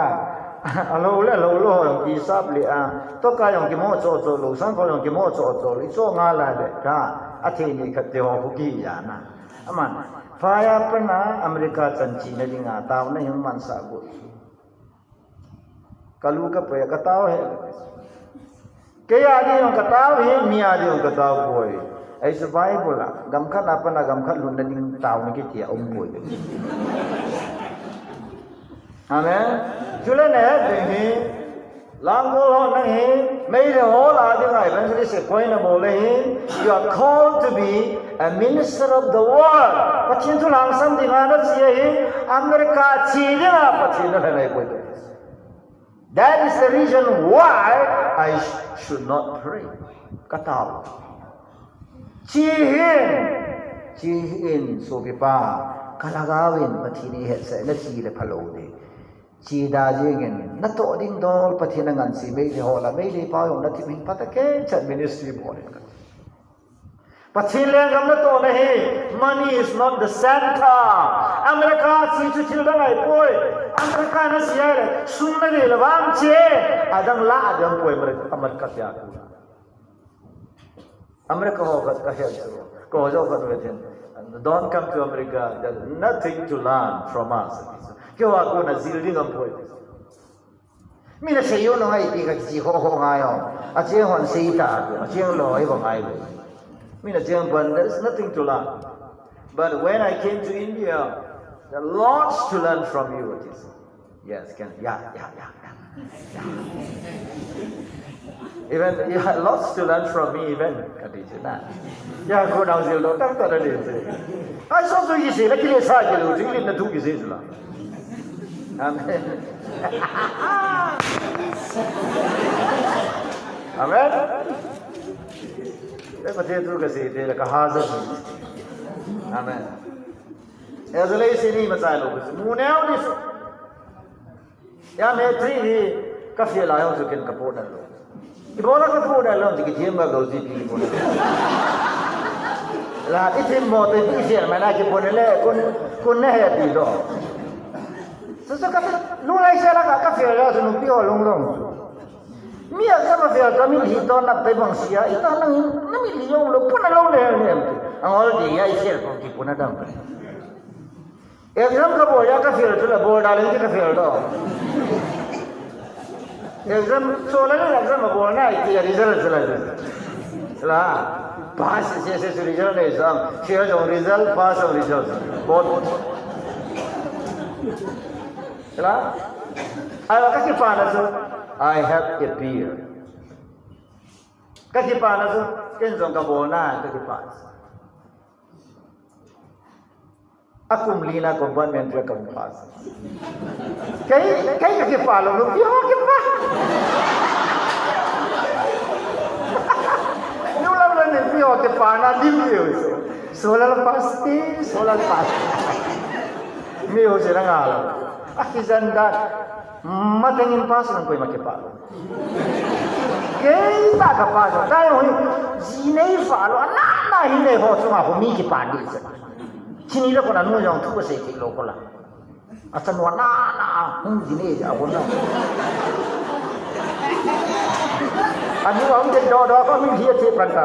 Alou le alou lou jong kisap le a. Toka jong kimo cho cho lou, sangkhol jong kimo cho cho lou. Icho nga la le ka. Athei ni khat te ho khu ki ja na. Aman. Phai a pat a America chan chena dinga taona hi hung mansah got. Kalu kapoi a katao hi. Kei a ding jong katao hi, mi a ding jong katao poi. Ahi chu Bible a, gam khat a pat a gam khat lhunna ding taona kiti aum poi. Amen. Chule nahet ding hi, Langol ho nang hi, Meitei ho lah a dinga evangelist a koina bol ahin, you are called to be a minister of the world. Pathen thu lhangsam dinga nache ahin, America che dinga Pathen nalhen ahipoi. That is the reason why I sh- should not pray. Katao. Che hih in, che hih in, sopipa, kalhagao in Pathen ihetsah in, nache le phalou ding. Che da jeng in, natoh ding dol Pathen angansei, Meitei ho lah, Meitei pa jong nathim in phatah kei chan ministry bol in kati. Pathen lenggam natohna hi, money is not the center. America che chu thil dang ahipoi. America nache ahile, sum nadei le vang che. Adang lah a ding poi America, America tia. America ho khat kahet chu. Ko jo khat vetin. Don't come to America. There's nothing to learn from us. Keiho a kona jil ding aumpoi. Mina seiyu nungai ti kache ho ho ngai o. Acheng hon sei ta. Acheng lou hi ba ngai lo. Mina cheng pan, there's nothing to learn. But when I came to India, there are lots to learn from you, it is. Yes, can. Yeah, yeah, yeah, yeah. Yeah. Even, yeah, lots to learn from me, even. Kati chu na. Ya, ko nang jil lo, tang ta na le se. Ai, so so yi se, na kile sa kile, jil na tu ki se la. Amen. Amen. Ei, Pathen thu kasei te la ka ha sa. Amen. Ei, jale se ni ma chai lo, mu neo ni su. Ya, me tri hi ka feel a jong chu ken ka puna lou. Ibola ka puna lou, ti kithem ka go ji pi puna. La, ithem mo te pi feel ma na kipuna le, kun, kun na he pi do. Chu chu ka, lunglai se la ka, ka feel a chu nupi ho lung lung. Mi a ka ma feel ka mi hi to na pe bang sia, ita nang, na mi li jong lou, puna lou le le. Angol di ya i feel ko kipuna dam. Exam ka bol a ka fail chu la bol da leng ka fail do. Exam so la exam bol na i ti result chu la. La pass se se result nei sam. Fail jong result, pass jong result. Bol. La. Ai ka kipana chu. I have a beer. Ka kipana chu. Ken jong ka bol na ka kipana. A kum li na compartment three a ka hung pass. Kei, kei ka kipah lou, nupi ho kipah. Nu lam le nupi ho kipah na dim liu. Solar pass ti, solar pass. Mi ho se na nga lou. A kijan da. Mateng in pass nang koima kipah lou. Kei ta ka pass. Dai ho ji nei fa lou, na na hi nei ho chunga ho mi kipah di se. Chini le kona nu jong thu ka sei thei lou kola. Achanu ana ana hung jine ja kona. Anu ang de do do ko mi hi che pan ta.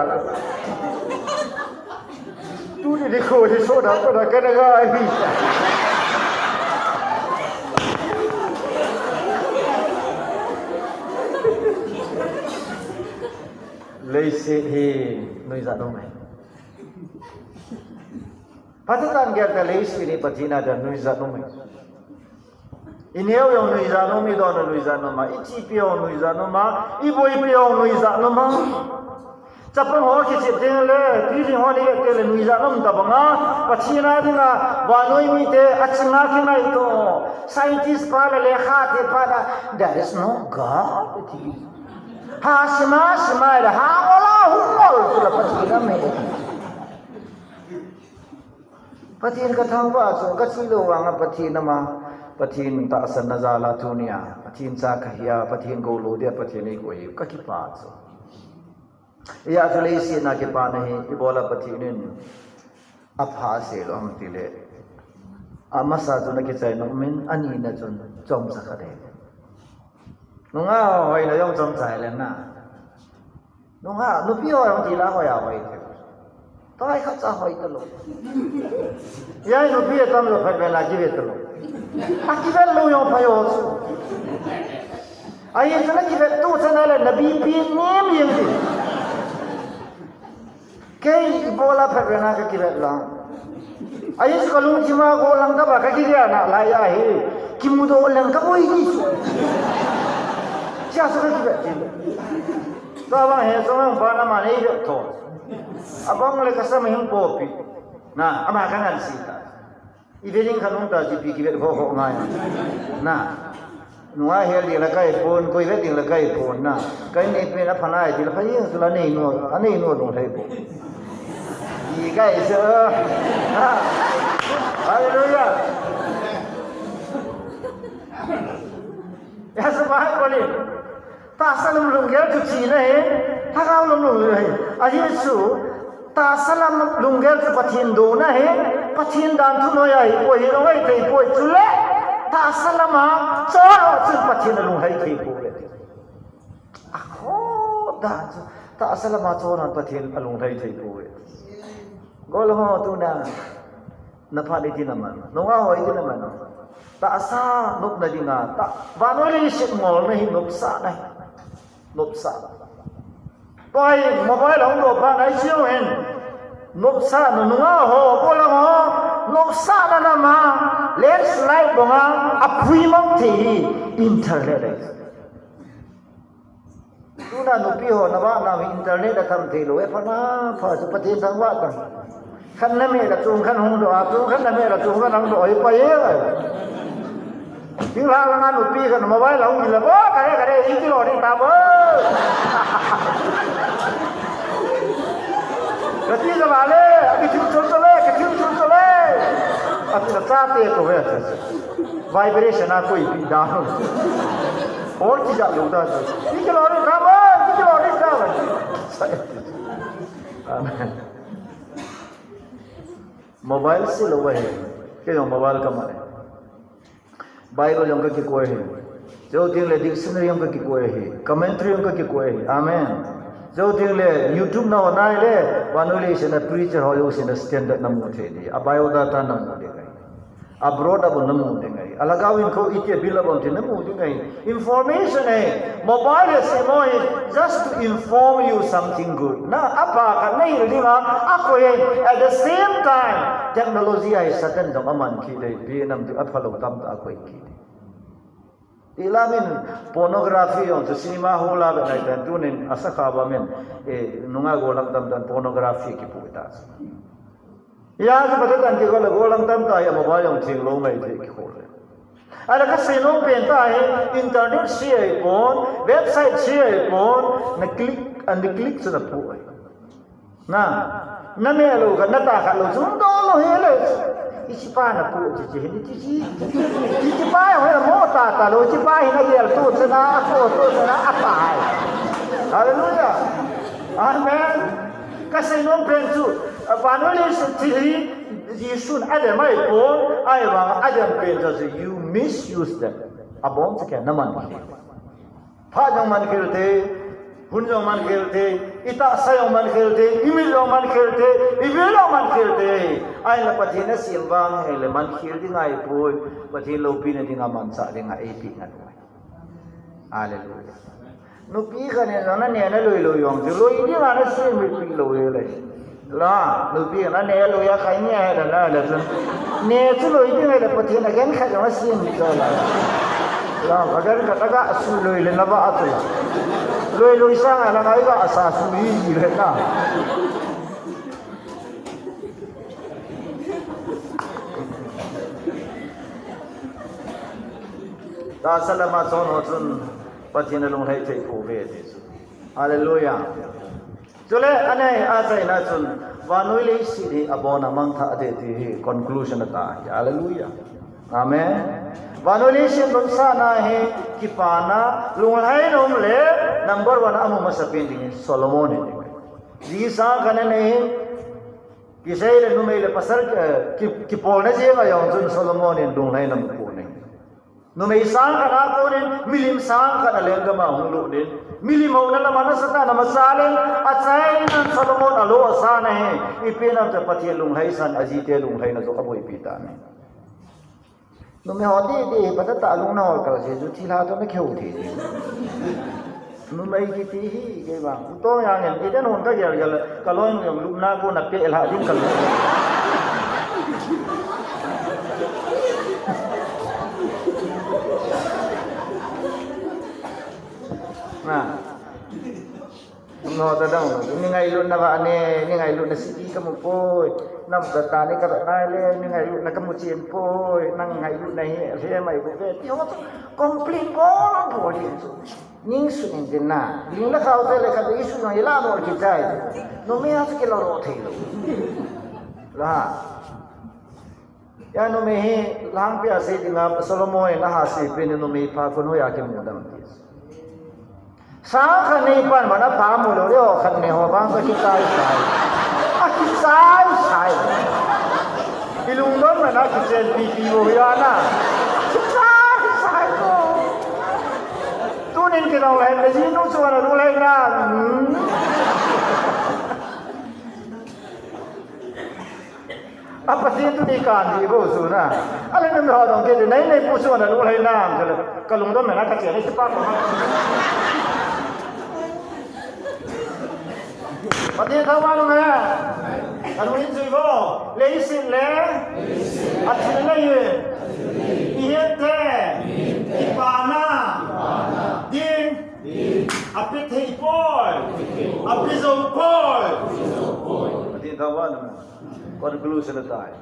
Tuni ni ko hi so da ko da ka na ga hi. Leiset hi nuijat um e. Pathen a gel ta leiset hi Pathen a nuijat um e. I neo jong nuijat um, i don nuijat um, i chipi jong nuijat um, i boipi jong nuijat um. Chapang ho kichep teng le, pi jing ho ni teng le nuijat um ta banga, Pathen a dinga, vannoi mite, a chinga kingaito. Scientist pa le lekha te pa na, there is no God. Ha sima sima le, ha ola hu ol tu la Pathen a me. Pathen ka thangvah chu, ka chi lou vanga Pathen ama, Pathen tahsanna jal a tunia, Pathen cha ka hia, Pathen gou lou dia, Pathen ei koi, ka kipah chu. Hia chu leiset a kipana hi, ibola Pathen in apha sei lou ham tile. Amasa chu na kichai nom in, ani na chun chomcha ka de. Nunga ho hoina jong chomcha le na. Nunga, nupi ho jong ti la hoi a hoi. Toi khat cha hoi ta lou. Hia nupi atam lou phat vel a kive ta lou. A kive lou jong pha jo chu. Ahi chu na kive tu chana le na B P nem jeng ti. Kei ibola phat vel a ka kive lang. Ahi chu ka lungthim a go lang ka ba ka kive na lai ahi. Kimudoh leng ka boi ni chu. Chia chu ka kive ti. Tua bang he, song ang pa na ma nei vet tho. Abang le kasam hing popi. Na, ama ka ngan si ta. I ve ding kha nung ta ji pi ki vet ho ho ngai. Na. Nunga hel ding la kai pon, koi vet ding la kai pon na. Kai nei pen a phanai ti la pha yeng su la nei no, a nei no dong thei po. I kai se. Ha. Hallelujah. Ya sa ba ko ni. Tahsa lam lunggel chu china ahi, lhagao lam lunggel ahi. Ahi chu, tahsa lam lunggel chu Pathen douna ahi, Pathen dan thu noi ahi, poi hi lungai thei poi chu le, tahsa lama chon chun Pathen alunglhai thei poi. Akhoh dan chu, tahsa lama chon Pathen alunglhai thei poi. Gol ho tuna. Na phat iti na man. Nunga ho iti na man. Tahsa nopna dinga. Ta, vannoi leiset ngolna hi nopsahna. Nopsah. Tua hi mobile hung doh phat nai chiu hin. Nopsahna nunga ho, bolang ho. Nopsahna nama. Landslide bonga. Apui mang thei hi. Internet ai. Tuna nupi ho na vah na internet a tam thei lou, e pha na pha chu Pathen thangvah tang. Khan na meh la chung khan hung doh a, chung khan na meh la chung khan hung doh, e pa e. Thinglhang langa nupi khan mobile hung in la, bo, kare, kare, i kilo ding ta bo. Kati ka ba le, a ki thim chul chul le, ki thim chul chul le. A ti la cha te ko ve. Vibration a koi pi da. Or ki ja lo da. Ki ki lo ri ka ba, ki ki lo ri ka ba. Amen. Mobile se lo ba he. Kei jong mobile ka ma. Bible jong ka kikoi hi. Jou teng le dictionary jong ka kikoi hi. Commentary jong ka kikoi hi. Amen. Jou teng le YouTube na ho nai le, vannoi leiset a preacher ho jousen a standard na mu thei ding. A biodata na mu ding ahi. Abroad a bon na mu ding ahi. Alhagao in kho iti a bil a bon ti na mu ding ahi. Information ahi. Mobile hi semo hi just to inform you something good. Na, apha khat na hil ding a, akoi ahi. At the same time, technology ahi Satan jong aman khi dei, pi nam tu apha lou tamtah akoi khi dei. Ti la min pornography jong chu cinema hall a ve nai tan tunin a sakha ba min, eh, nunga golang tamtah pornography kipu ta. Ya, chu Pathen an ti ko le golang tamtah ya mobile jong thing lou mai thei kikhol le. Ala ka sei nom pen ta hi internet sei ahi pon, website sei ahi pon, na click, an click chu na pu ahi. Na, na meh lou kha, na tah khat lou, chung doh lou hi le. Hiche pa na pu chi chi hi, chi chi, chi chi pa hi mo tah tah lou, chi pa hi na gel tu chana, a ko tu chana, a pa hi. Hallelujah. Amen. Ka sei nom pen chu, a vannoi leiset thil hi, Jesun adem ahi pon, ahivang adem pen chu, you misuse them. Abon chu kei na man. Phat jong man khel thei, hun jong man khel thei, i tahsa jong man khel thei, i mit jong man khel thei, i bil jong man khel thei. Ahinla Pathen a sem vang hile man khel ding ahi poi, Pathen loupina dinga manchah dinga eipe ngai. Hallelujah. Nupi khat in jong na neh na loi lou jong chu loi dinga na sem pi lou hile. La, nupi na neh lou a khai ni a he la na la chun. Neh chu loi ding le Pathen a gen khat jong a sem ni cho la. La, a gen khat a ga su loi le na ba a tu la. Loi loi sang a la ngai ga a sa su hi hi le na. Tahsa lama chon ho chun Pathen a lunglhai thei pou ve ti chu. Hallelujah. Chule, anei, achaina chun, vannoi leiset hi abona mangthah ding ti hi conclusion ata hi. Hallelujah. Amen. Vannoi leiset nopsahna hi kipana, lunglhai nom le, number one a amu masapen ding hi Solomon hi. Ji sang khat anei, kisei le numei le pasal, eh, ki, kipolna jeng a jong chun Solomon in lunglhai nom pu nei. Numei sang khat a konin, milim sang khat a lenggam a hung lut in. Milim houna lama nasatah in ama jal in, achainan Solomon a lo asan ahi. Ipi nam chu Pathen lunglhaisan, ajite lunglhaina joh aboipi tan ahi. Numei ho didi hi patah a lungna hol kal se chu thilha toh na kheu thei ding. Numei kiti hi, kei vang. Pu Tong Yang in, i den hon ka gel gel, ka loi nu jong lupna kona peh lha ding ka loi. Na. Ngailutna vang a, nei ngailutna siti kamu poi. Nam ta ta ni ka na le, nei ngailutna kamu chen poi. Nang ngailutna hi, le mai bu ve. Ti ho chu complain ko lo bo di chu. Ning su ning din na. Ning la khau te le ka bi su na ila mo ki chai. Numei a ki lo lo thei lo. La. Ya numei hi langpi a sei dinga Solomon in aha seipi ni numei pha khun hoiya kimu dem ti. Sang khat nei pan bana pha mu lou le ho khat nei ho vang ka kichai sai. A kichai sai. I lungdon mana kichen pipi bo ya na. Kichai sai ko. Tunin kinong le hen le jinu chuan a lu le na. Hmm. A Pathen thu ni kan di bo su na. A le mi ho dong ke nei nei pu su na lu lai nam ke le. Ka lungdon me na ka che ni pa ko. Pathen thangvah in um e. Ka lu hin jui bo. Leiset le. A thil le ye. I het te. I pa na. Din. A pe thei poi. A pe zo poi. Pathen thangvah in um e. Conclusion atai.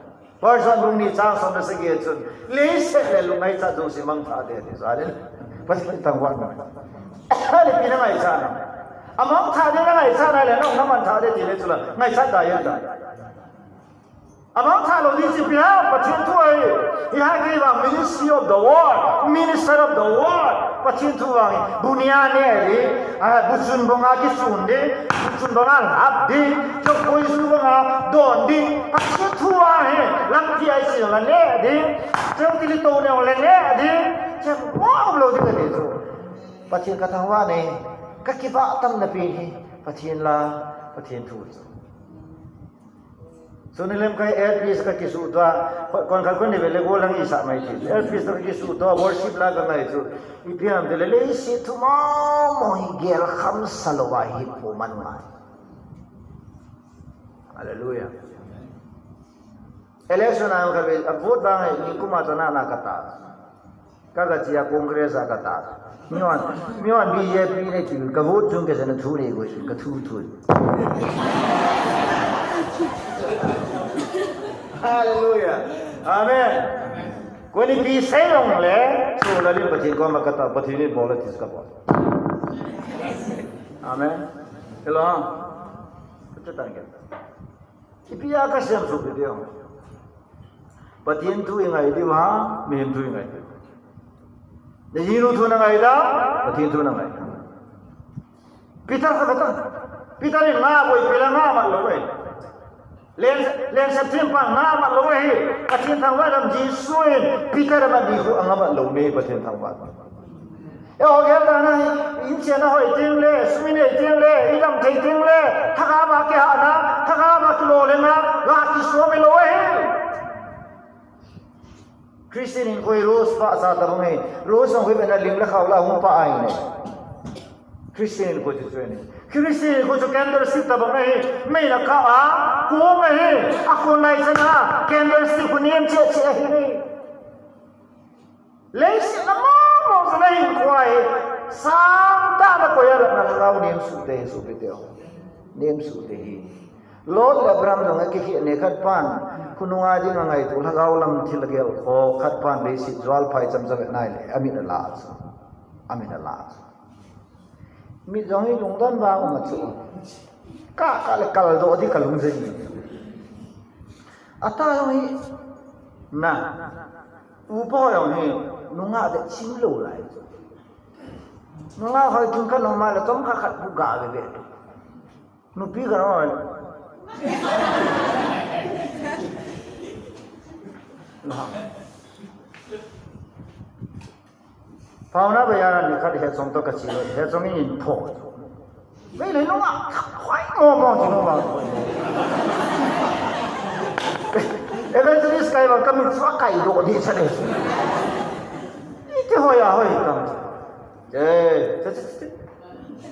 Verse one bung ni chang som le sagi chun. Leiset le lungngaichat jouse mangthah ding ati. Hallelujah. Pathen thangvah in um e. Hallelujah, pi na ngaichat na. A mangthah ding na ngaichat na le, na, na mangthah ding ti le chu la. Ngaichat ta yan ta. A mangthah lou ding chu ipi ham, Pathen thu ahi. Hia hi kei vang ministry of the word, minister of the word. Pathen thu vang hi, bu nia ne ding, a, bu chun banga kichun ding, bu chun banga lhap ding, chokpoi ju banga don ding. Pathen thu vang hi, lampi a isin la ne ding, cheu kili to ne la ne ding, cheu wa lou ding ka ti chu. Pathen ka thangvah in, ka kivah tam na pi hi, Pathen la, Pathen thu chu. Suni lem kai L P S ka kisu tua, kon khat kon ni vele go lang i sa mai ti. L P S ka kisu tua, worship la ka ngai chu. Ipi ham ti le leiset thu mong mong hi gel kham sa lou a hi pu man ngai. Hallelujah. Election a ka ve, a vote bang hi ni kuma to na na ka ta. Ka ka chia Congress a ka ta. Mi hon, mi hon B J P nei ti, ka vote chung ke sana thu nei go, ka thu thu. Hallelujah. Amen. Koi ni pi sei jong le, chu la lin Pathen koma ka ta, Pathen in bol a ti ka bol. Amen. Hello. Ka ta nge. Ipi a ka sem su video. Pathen thu i ngai diu ham, mihem thu i ngai diu ham. Na jinu thu na ngai da, Pathen thu na ngai da. Peter ka kata. Peter in nga boi pela nga mat lou e. Len, len sep thim pa nga mat lou e. Pathen thangvah lam Jesu in Peter mat di khu nga mat lou ne Pathen thangvah. E ho gel ta na hi, in chen a hoi ting le, sui nei ting le, i dam thei ting le, thakhat a kihahna, thakhat a kilo le na, la kisom i lou ahi. Christian in koi rose pa sa ta bang ahi, rose hong koi bena lim le khau la hung pa ai ne. Christian in koi chu chu ne. Christian in koi chu candlestick ta bang ahi, mei la kha a, kong ahi, a kon lai chan a, candlestick khu nem che che ahi ne. Leiset na mong mong sa na hinkho hi, sang tah na koi a lat na lhagao nem su te hi, su pi te ho. Nem su te hi. Lot le Abraham jong a kikhel ne khat pan, khonung a ding a ngaito lhagao lam thil a gel kho, khat pan leiset jual phai cham cham ve nai le, a mit a la chu. A mit a la chu. Mit jong hi lungdon vang um a chu. Ka, ka le kal doh di ka lung jeng. Ata jong hi, na, upa jong hi, nungah de chim lou lai. Nungah hoi kin ka nung ma le, tom kha khat bu ga ve ve. Nupi ka hoi. Na. Phauna ba ya ni khat he chong to ka chi lo, he chong in pho. Mei le nung a, khoi mo mo chi nung a. Evangelist kai ba ka min chua kai do di sa de. Iti hoi a hoi kam. Eh, che, che, che, che.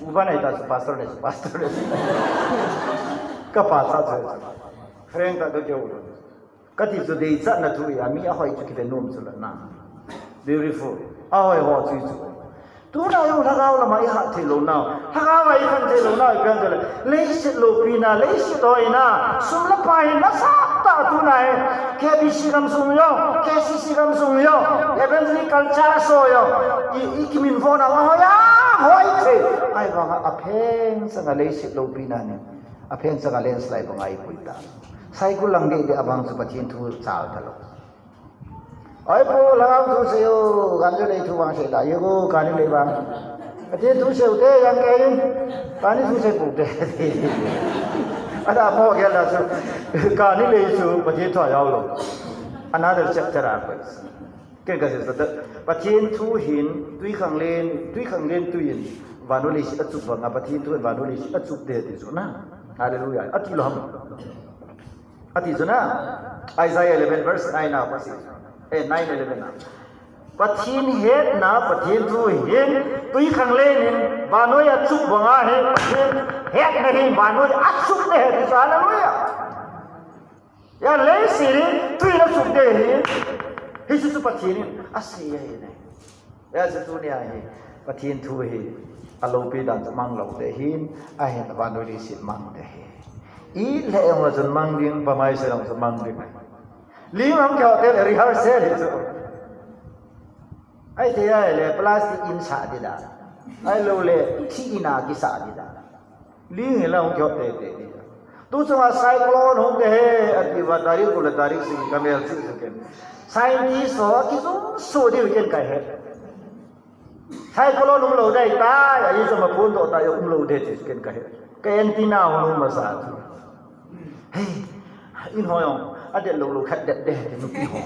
Uba nei ta chu pastor nei, pastor nei. Ka pa sa chu. Friend ta do ke u. Ka ti chu deichatna thu hi a mi a hoi chu kive nom chu la na. Beautiful. A hoi ho chu chu. Tuna jong lhagao lama i hat thei lou nau, lhagao a i khan thei lou nau, i pian tele. Leiset loupina, leiset hoina, sum le pai hi nasatah tuna hi. K B C gamsung jong, K C C gamsung jong, evangelical church ho jong, i, i kiminvo nau ahoi a, hoi thei. Ahivanga apheng sanga leiset loupina ni. Apheng sanga landslide banga i pui ta. Saikul lang deh deh avang chu Pathen thu chal talou. Oi pu, lhagao thu sei o, kani lei thu vang sei da, ye ko, kani lei vang. Pathen thu sei u te, yang ke in, kani thu sei pu te. Ada mo ke la su, kani lei su, Pathen thu a jao lou. Another chapter a ko. Ken ka sei sa ta, Pathen thu hin, tui khang len, tui khang len tui in, vannoi leiset a chup vanga, Pathen thu in vannoi leiset a chup de ti chu na. Hallelujah. Ati lou ham. Ati chu na, Isaiah eleven verse nine na, Pathen, eh, nine eleven na. Pathen hetna, Pathen thu hin, tui khang len in, vannoi a chup banga hi, Pathen hetna hin, vannoi a chup de hi, ti chu, hallelujah. Ya, leiset hi, tui in a chup de hi, hichu chu Pathen in, asei ahi ne. Hijeh chun tunia hi, Pathen thu hi, aloupi dan chu mang lou te hin, ahin vannoi leiset mang te hi. I le ong la chun mang ding, pamai se long chun mang ding. Ling ham keu te le rehearsal hi chu. Ai te ai le plastic in sa di da. Ahilou le, thi in a kisa di da. Ling hi la hung kihot tete di. Tu chunga cyclone hung de he, ati uva tarik ko le tarik sing ka mel chu chu ken. Scientist ho kijum so diu ken ka he. Cyclone hung lou dai tai, ahi chu ma phun doh tai, um lou de chu ken ka he. Ka antenna hung lou masa chu. Hey, in ho jong, adet lou lou khat det de, ti nupi ho.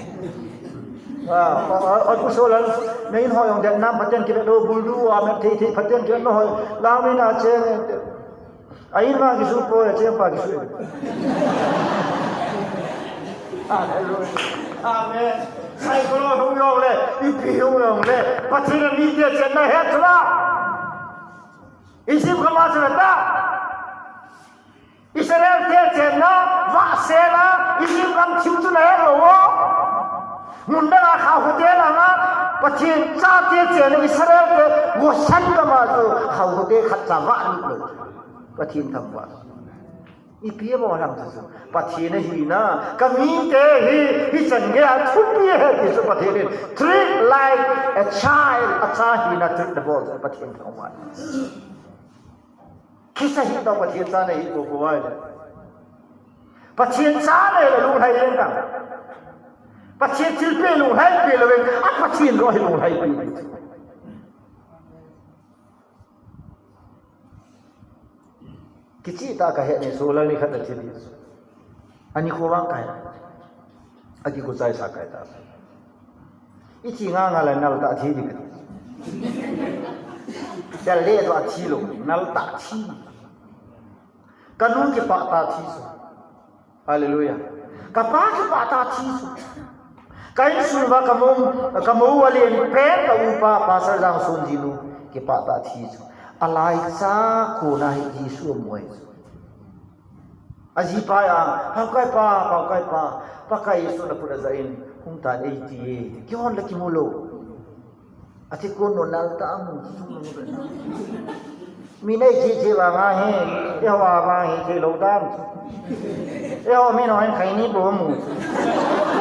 Ah, ah, ah, ah, ku so lan, na in ho jong det nam, Pathen kivet lou, bul du, ah, met thei thei, Pathen kivet lou ho, lang min a cheng, a in ma kisu po, a cheng pa kisu. Hallelujah. Amen. Cyclone hung jong le, ipi hung jong le, Pathen in mi te chen na het la. Egypt gam a chun ta. Israel te chenna, vahsel a, Egypt gam thim chu na het lou o. Mun dang a khauhute langa, Pathen chate chenna Israel te, Goshen gam a chu khauhute khat cha vah lut lou. Pathen thangvah. Ipi bol ham chu chu. Pathen ahina, ka mite hi, hichan gei a thupi ahi ti chu Pathen in. Treat like a child, a cha hina treat na bol chu Pathen thangvah. Khisa hi tau Pathen cha nahi ko ko ai. Pathen cha nahi le lunglhai leng ta. Pathen thilpeh lunglhai peh lou veng. A Pathen ro hi lunglhai peh. Kichih tah ka he ni, solar ni khat a thi di. Ani kho vang kai. Aki ko chai sa kai ta. I thi nga nga la nal tah thi di ka. Tel le to a thi lou, nal tah thi. Ka nu kipah tah thi chu. Hallelujah. Ka pa kipah tah thi chu. Ka insung uva ka mou, ka mou alen pen ka upa, Pastor Jangson jinu kipah tah thi chu. Alai cha kona hi Jesu amu ahi chu. Ajipa a, Pakai pa, Pakai pa, Pakai Jesu na khut a ja in, hung tan ei ti e. Kihon le kimu lou. Ati kon no nal tah amu. Mi nei chi chi vang ahi, eiho a vang hi thei lou dan. Eiho mi no hin khai ni bo mu.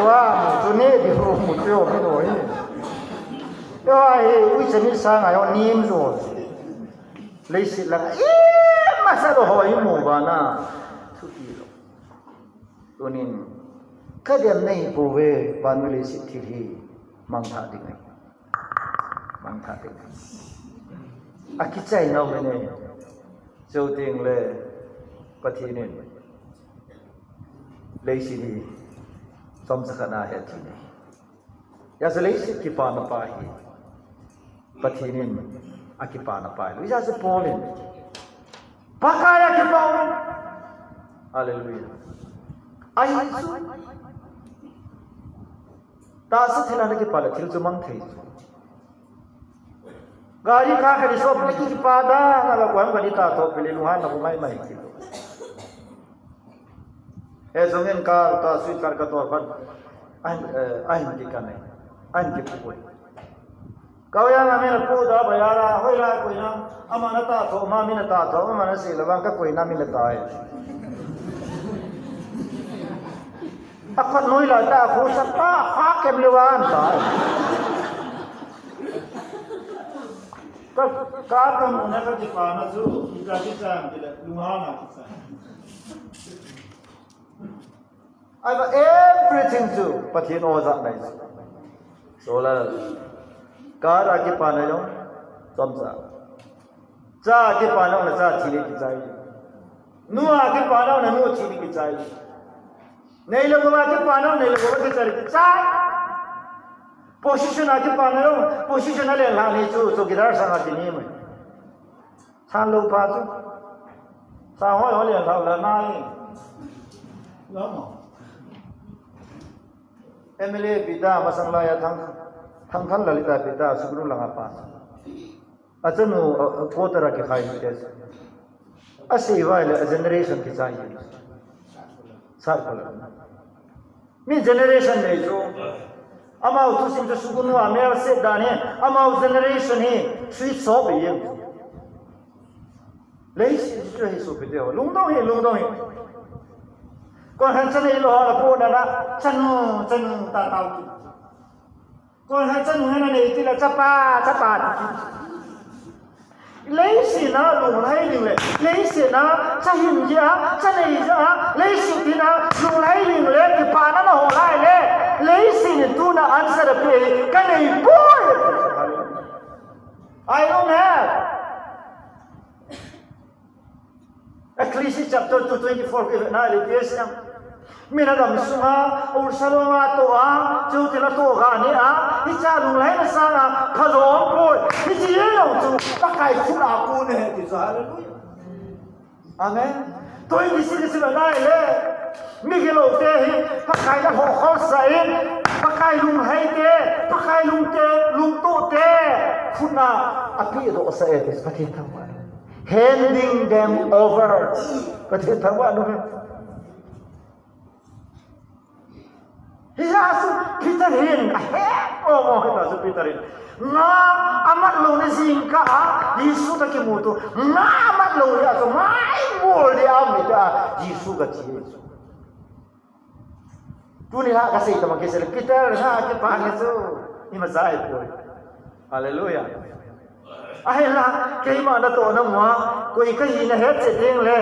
Wa mu chu ni di bo mu chu mi no hi. Eiho hi ui chani sang a yo nim jo. Leiset lang a, i masa lou ho i mu vana. Thupi lou. Tunin, ka dem nei pouve, vannoi leiset thil hi mangthah ding ahi. Mangthah ding ahi. Akichai nau ve nei. Chuteng le Pathen in leiset hi chomcha khat a ahi ti nei. Hijeh a leiset kipana pa hi Pathen in akipana pa hi. Hijeh a Paul in Pakai a kipah u. Hallelujah. Ahi chu. Tahsa thil a na kipah le thil chu mang thei chu. Gari kha kha di sop le ki kipah da, na la kuan ka di ta to pili lu han na ku mai mai ki. E jong in ka ta sui kar ka to khan. Ahin, eh, ahin ki ka nei. Ahin ki pu. Kau yang a min a pu da ba ya la, hoi la koi na, ama na ta tho, ma min a ta tho, ama na si la bang ka koi na min a ta e. A khat noi la ta khu sa ta, ha kem le wan ta. Ka, ka ka mu na ka ti pa na chu, ka ti sa, ti la, lu ha na ti sa. Ai ba everything chu Pathen o ja nai. So la, ka ra ki pa na yong, som sa. Cha kipa nau na cha thi ni kichai. Nu a kipa nau na nu thi ni kichai. Nei le gou a kipa nau nei le gou a kichai kichai. Position a kipa nau position a le la ni chu chu kidar sang a ti ni mai. Chan lo pa chu. Sa hoi hoi le la la nai. Lo mo. M L A pita masang la ya thang thang thang la lita pita sukru la nga pa. A chanu, a, a quarter a kikhai ni te. A sei vai le a generation kichai. Sat ko la. Mi generation nei chu. Amau thusim chu sukunu a mel set dan hi. Amau generation hi sweet shop hi. Leiset chu hi sopi te ho. Lungdong hi, lungdong hi. Kon han chanei lo ho la po na na. Chanu, chanu ta tau ki. Kon han chanu hena nei ti la chapa, chapa ti. Leiset na lunglhai ding le, leiset na chahin ji a, chanei ji a, leiset ti na lunglhai ding le, kipana na ho lai le, leiset ni tu na answer a pe, ka nei poi. I don't have. Ecclesiastes chapter two twenty-four ki na le P S M. Min adam sunga, Ursalonga to a, chu ti la to ga ni a, hi cha lunglhai na sanga, pha zo poi, hi chi ye lo chu, Pakai khu la ku ne, ti sa, hallelujah. Amen. Twenty-six si ba nai le, mi ki lo te hi, Pakai la ho ho sa in, Pakai lunglhai te, Pakai lung te, lung to te, khu na, a pi do sa e, ti sa ti ta ma. Handing them over. Pathen thangvah in. Hijeh a chu Peter hin, ahe, o, o, hijeh a chu Peter hin. Nga amat lou na jingkah a, Jesu toh kimuto. Nga amat lou na chu, mai bol dia mi ta, Jesu kati. Tuni a kasei tama kisei le Peter, nga kipa ni chu. Ima jai poi. Hallelujah. Ahinla, keima natoh na mua, koi kahi na het chet ding le,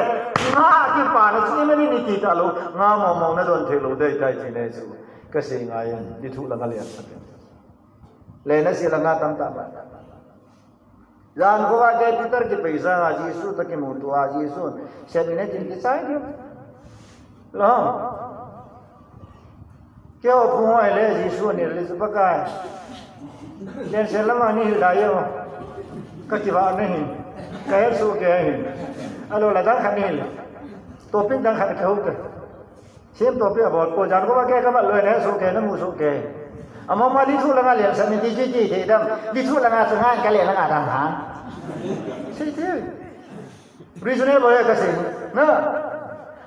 nga kipa na chu ima ni ni ti ta lou, nga mong mong na don thei lou dei tai ti ne chu. Kasei ngai in, ni thu la nga le sa. Le na si la nga tam ta ba. Jan ko a ke Peter kipeisa a Jesu toh kimuto a Jesu. Seminary tin kichai diu. Lo. Keo phung hoi le Jesu ni le chu Pakai. Len se lama ni hil da yo. Ka kivah na hin. Ka het soh kei hin. Alo la dang khat ni hil. Topic dang khat kihou kei. Sim topic abol ko jan ko ba kei ka mat loi na het soh kei na mu soh kei. Ama ma li thu la nga len sa ni ti ti ti thei dam. Li thu la nga sa nga ka len la nga dang ha. Sei thei. Reasonable ya kasei. Na.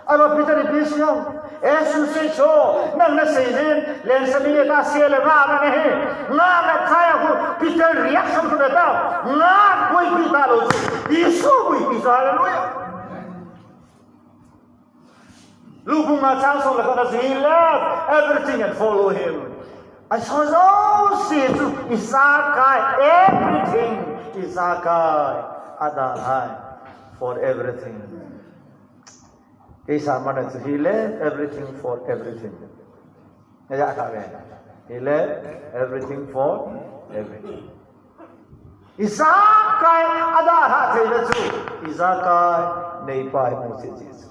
Alo Peter ipi sei ham. As you say so. Nang na sei jin. Len sa ni ta sei le nga na ne he. Nga na kaya ko Peter reaction ko ta. Nga koi pi ta lou chu. Jesu koi pi sa, hallelujah. Lubung a chang song le khat na chu he left everything and follow him. A so so si chu ijakai everything. Ijakai adalhai for everything. Kei sa mana chu he left everything for everything. He left everything for everything. Ijakai adalhah thei le chu. Ijakai neipa hi mu si si chu.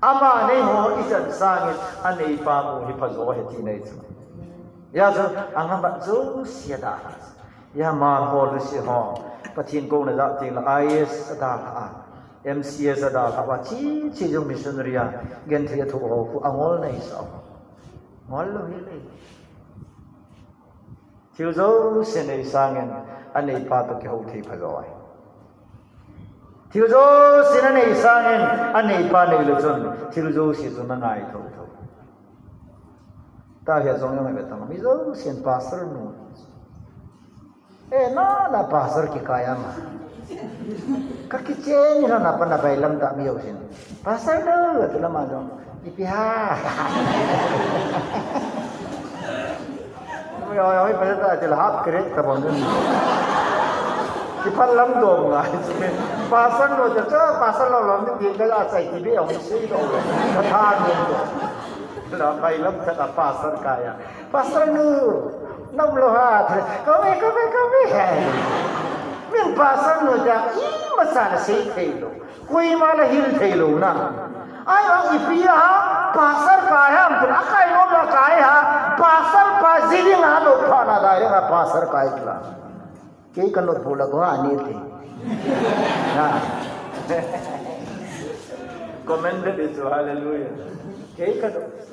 Ama nei ho ichan sangin aneipa mu hi phajo he ti nei chu. Ya chu anga bat chu sia da. Ya ma ho lu si ho. Pathen ko na da ti la I A S adalhah a. M C S adalhah a chi chi jong missionary a. Gen thei a thu ho khu angol nei sa. Ngol lo hi le. Thil jouse nei sangin aneipa toh kihou thei pha jo ai. Thil jouse na nei sangin aneipa nei le chun thil jouse chu na ngai tho tho. Ta hia jong jong ai ve tang mi jousen pastor nu. Eh, na, na pastor kikai ama. Ka kichen ni na pa na bailam ta mi usin. Pastor no, tu lama jong. Ipi ham. Oi, oi, oi, pastor ta til half crate ta bon. Kipan lam do nga. Pastor no, ta pastor lo lo ni ka la sai ti be ong sei do. Ka tha ni do. La bailam ta pastor kaya. Pastor nu, nam lo ha, kami, kami, kami. Min pastor nu ja, ima sa na sei thei lou. Koima la hil thei lou na. Ai, ang ipi ham, pastor kai ham, akai nom la kai ham, pastor pa jiding ha lo pha na dai ha, pastor kai la. Kei ka notebook la ko ani te. Na. Commended is hallelujah. Kei ka notebook.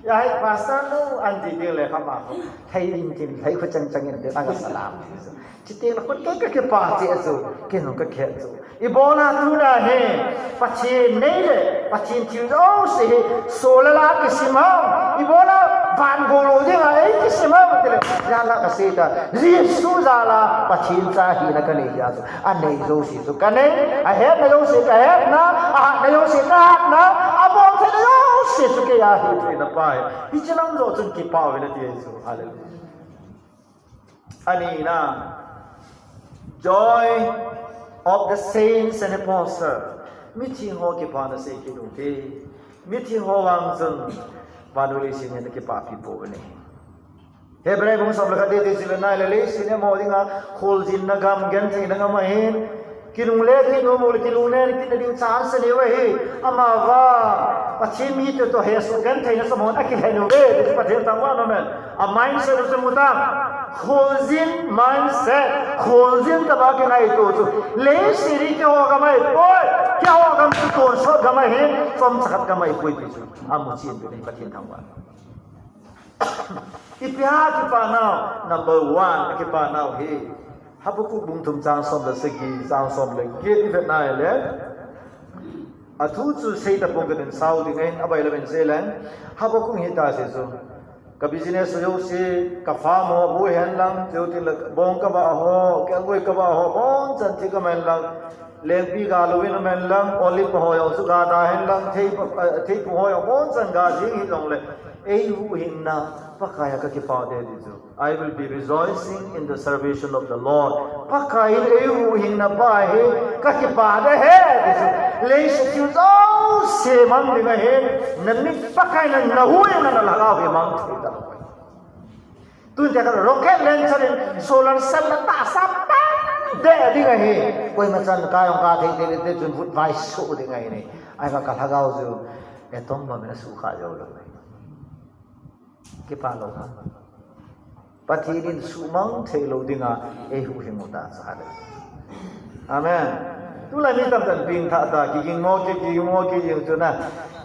Ya hai pastor no anti ding le kama ko. Thei lim tim thei ko chang chang in de tang salam. Chiteng la ko kei ka ke pa ti asu. Ke no ka ke asu. Ibola tuna hi, Pathen nei le, Pathen thil jouse hi, sola la kisim ham, ibola van golo dinga ei kisim ham, tile, jala ka sei ta, Jesu jala, Pathen cha hina ka nei jeh chu, anei jouse chu ka nei, ahetna jouse ka hetna, ahatna jouse ka hatna, abol theina jouse chu kei a hi theina pa hi, hiche lam jo chun kipah uvin ati chu, hallelujah. Anina, joy of the saints and apostle. Mithi ho kipana sei kit u te. Mithi ho vang chun vannoi leiset hi ana kipapi pou ve. Hebrai bung som le khat te te sil nai le leiset hi mo dinga kholjinna gam gentheina gam ahin. Kinungle, kinungle, kinungle, kinungle ding chance nei uve hi. Amavang, Pathen mite toh hesoh gentheina samon akilhen uve, ti Pathen thangvah in amen. A mindset chu mu ta. Kholjin mindset, kholjin tobang kingaito chu. Leiset hi keiho gam ahipoi, keiho gam chu tonsot gam ahi, chomcha khat gam ahipoi ti chu. Amu chen uve Pathen thangvah in. Ipi ham kipa nau, number one, akipa nau hi. Habakkuk bung thum chang som le sagi, chang som le get i vet nai le. Athu chu sei tapong katin sao ding ahin, abailam in sei leng. Habakkuk hi ta sei chu. Ka business jouse, ka farm ho, bu hen lang, cheu tin le, bong ka ba ho, kelngoi ka ba ho, bon chan thi ka man lang. Lengpi ga lou in aman lang, olive ho jong chu ga da hen lang, thei, eh, theipu ho jong bon chan ga jing hi jongle, ei huhhingna, Pakai a ka kipah de ti chu. I will be rejoicing in the salvation of the Lord. Pakai in ei huhhingna pa hi ka kipah de he ti chu. Leiset thil jouse mang ding ahi, na mit Pakai na, na huhhingna na lhagao hi mang thei ta. Tun tia ka rocket launcher in solar cell la tahsa pen de ding ahi. Koima chan ka jong ka thei thei le te chun vut vai su ding ahi ni. Ai ka ka lhagao chu atom bomb in a sukha jou lou. Kipa lou ha. Pathen in sumang thei lou dinga ei huhhing u ta cha le. Amen. Tulai mi tamtah ping tha ta, kiging mo, ki, kiging mo, kiging chu na.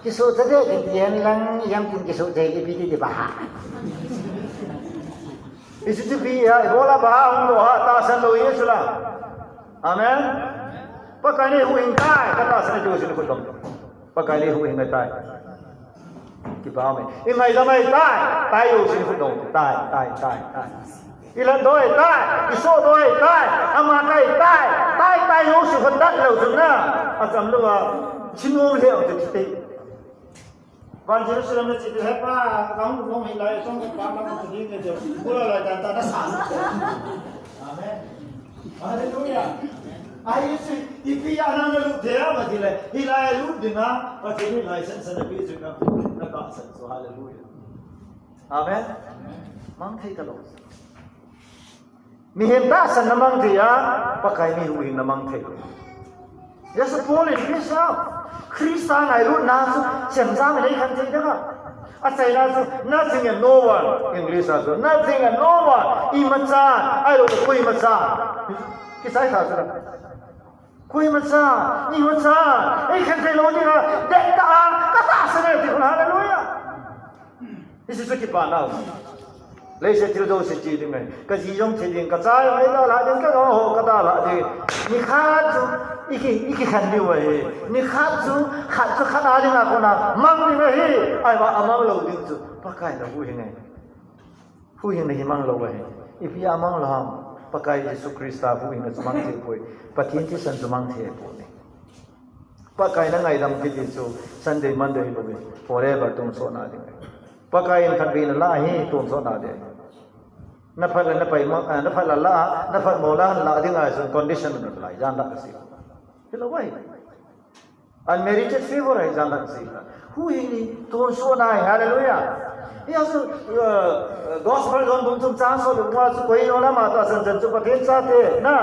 Kisuh thei de, kiti hen lang, ijemtin kisuh thei, ipi ti ti ba ha. Isu chu pi ya, ibola ba ha, hung lou ha, tahsan lou Jesu la. Amen. Pakai in huhhing tai, ka tahsan lou Jesu ni khut dom. Pakai in huhhing tai. Kipa me. I ngaidam ahitai. Tai jouse khut dong. Tai, tai, tai, tai. I lat doh ahitai. I soh doh ahitai. Ama kai tai. Tai, tai jouse khut dat lou chun na. Acham lou a. Chin um lheh u te te. Van Jerusalem na chi te he pa. Kang long hi lai song pa ma chi ding te. Bula lai ta ta na sa. Amen. Hallelujah. Ai, Jesu, ipi a nang na lut thei a, Pathen le, hilai a lut ding a, Pathen in license ana pe chu na, na tahsan chu, hallelujah. Amen. Mang thei ta lou. Mihem tahsan na mang thei a, Pakai mi huhhing na mang thei lou. Jesu Paul in Christa, Christa ngailutna chu, chemjam in eikhen thei ding a. Achaina chu, nothing and no one, English a chu, nothing and no one, imacha, ahilou le koimacha. Kisai tha chu la. Koimacha, imacha, eikhen thei lou ding a, det ta a, ka tahsan e ti khun, hallelujah. Hiche chu kipa nau. Leiset thil jouse che ding ahi. Ka ji jong thi ding, ka cha jong eidalha ding, ka ho kadalha ding. Nikhat chu, i ki, i kikhen diu ahi. Nikhat chu, khat chu khat a ding a kona, mang ding ahi. Ahivang amang lou ding chu, Pakai na huhhing ahi. Huhhingna hi mang lou ahi. Ipi a mang lou ham. Pakai Jesu Christa huhhingna chu mang thei poi. Pathen thisan chu mang thei poi. Pakai na ngaidam kiti chu Sunday, Monday lou forever tonsot na ding. Pakai in khatvei na la hi tonsot na ding. Na phat la na pai mo, eh, na phat la la, na phat mo la la ding a chu condition na lai jan da si. Hilou vai. Unmerited favor ahi jan da si. Huhhing hi tonsot na hi, hallelujah. Hijeh a chu, uh, Gospel John bung thum chang som le nga chu koi no lama toh asan chan chu Pathen chate na,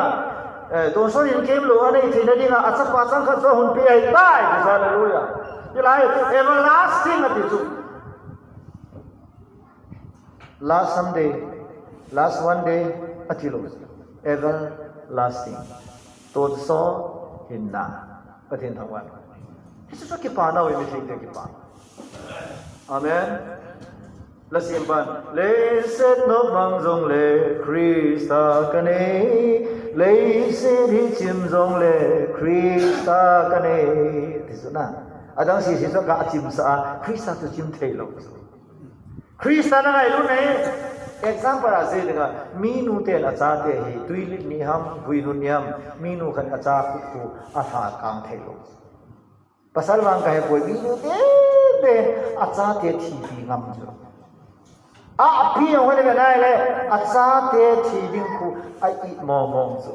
eh, tonsot in kemlou a nei theina dinga achapa changkhat chu ahung pe ahitai, hallelujah. Hilai everlasting ati chu. Last someday, last one day, ati lou. Everlasting. Tonsot hinna. Pathen thangvah. Hichu chu kipa nau, mi thengte kipa. Amen. Lasa in pan. Leiset nopbang jongle Christa kanei. Leiset hi chim jongle Christa kanei. Ti chu na. Adang sese chu ka chimsah a, Christa chu chim thei lou. Christa na ngailut na hi, example a sei dinga, minu ten achate hi, tuilut ni ham, vuinun ni ham, minu khat acha khut khu alha kang thei lou. Pasal vang kahe poi, minu tete achate thipi ngam chu. Api jong hoi le nai le, achate thi ding khu a-it mong mong chu.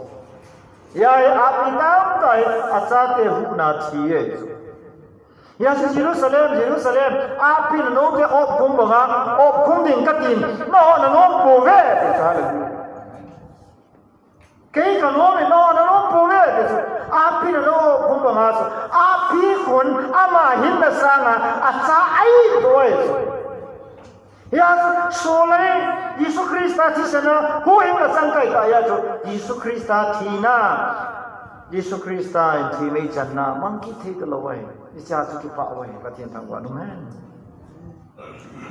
Hijeh a api tamtah hi achate huhna thi ahi chu. Hijeh a chu Jerusalem, Jerusalem, api na note opkhum banga, opkhum ding katin, nangho nanom pouve, ti chu, hallelujah. Kei kanom in, nangho nanom pouve, ti chu, api na note opkhum banga chu, api khun, ama hinna sanga, acha a-it doh ahi chu. Hijeh a chu, solei, Jesu Christa thisan a, huhhingna changkai tah hijeh a chu, Jesu Christa thina, Jesu Christa in thi meichanna, mang kit thei talou ahi, hichea chu kipah u ahi, Pathen thangvah nom hen.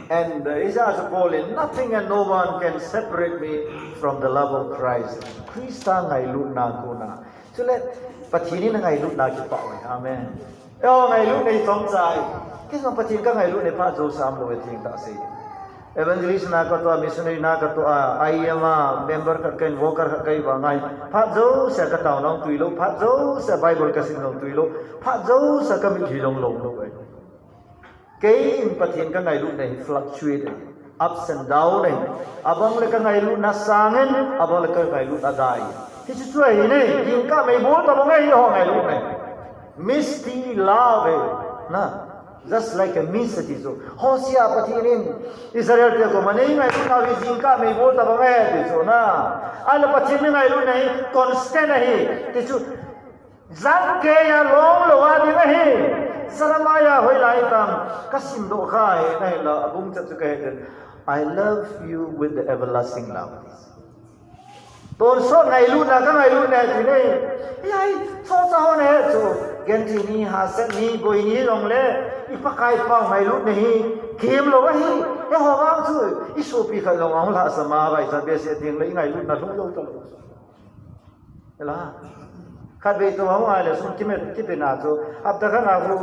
And, uh, hijeh a chu Paul in, "Nothing and no one can separate me from the love of Christ." Christa ngailutna kona. Chule, Pathen in ngailutna kipah u ahi. Amen. Eiho ngailutna hi chomcha ahi. Kei jong Pathen ka ngailutna hi phat jouse a umlou ahi thengtah sei. Evangelist na katoh a, missionary na katoh a, I M a member khat kahin, worker khat kahi vang ahi. Phat jouse a ka taona jong tuilou, phat jouse a Bible ka sim jong tuilou, phat jouse a ka mitlhi jong long lou ahi. Kei in Pathen ka ngailutna hi fluctuate ahi, ups and down ahi. Abang le ka ngailutna sang in, abang le ka ngailutna dai. Hichu chu ahi ne, jingkah meibol tabang ahi eiho ngailutna hi. Misty love ahi, na, just like a mist ati chu. Hosea Pathen in Israel te koma nei ngailutnau hi jingkah meibol tabang ahi ati chu, na. Ahile Pathen in ngailutna hi constant ahi, ti chu. Jangkeiya long lou a ding ahi. Jeremiah hoilai tam, ka simdoh kha ahi, nahi la, abung chet chu ka he den. "I love you with the everlasting love." Tonsot ngailutna, ka ngailutna ti nei. Hijeh a, solchah hon ahe chu, genthei ni, hahsat ni, boi ni jongle, i Pakai pao ngailutna hi kihemlou ahi. Eiho vang chu, i sopi khat jong ahung lhahsam a, vaichat behseh teng le i ngailutna lhung lou talou. Ela. Khatvei tou hung a le sum kipe, kipe na chu. Hapta khat na khu,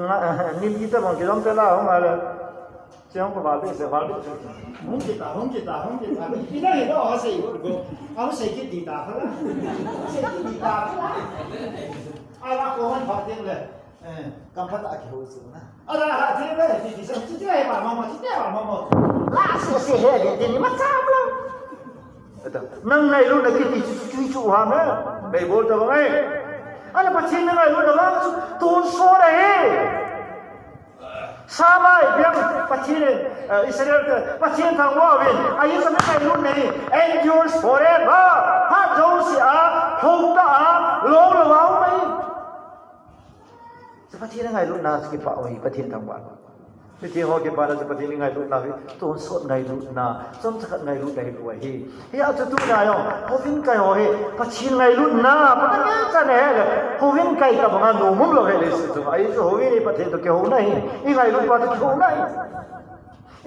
nga, ni li tabang kilom te la hung a le. Che hung ko val be se, val be se. Hung kita, hung kita, hung kita. Ina ina ho sei ko. Hung sei kiti ta khala. Hung sei kiti ta khala. Ala ko han pha teng le. Eh, kam phat a kihou chu na. Ala ha, ti le, ti, ti, ti, ti, ba, ma, ma, ti, ti, ba, ma, ma. La, se, se, he, ti, ti, ni, ma, cha, bla. Ata, nang ngailutna kiti chu, chu, chu, chu, ha, me. Meibol tabang ahi. Ala Pathen na ngailutna vang chu, tonsot ahi. Samai, biang, Pathen, eh, Israel te, Pathen thangvah uvin, ahi sa me ngailutna hi, endures forever. Phat jouse a, hou ta a, long lou a um ahi. Chu Pathen ngailutna chu kipah u ahi, Pathen thangvah. Mithi ho kipana chu Pathen ngailutna hi, tonsot ngailutna, chomcha khat ngailutna hi lou ahi. Hijeh a chu tuna jong, houin kai ho hi, Pathen ngailutna, Pathen ngaichat ahi le, houin kai tabang a nom um lou ahi le, se chu, ahi chu houin hi Pathen toh kihouna ahi, i ngailut pa toh kihouna ahi.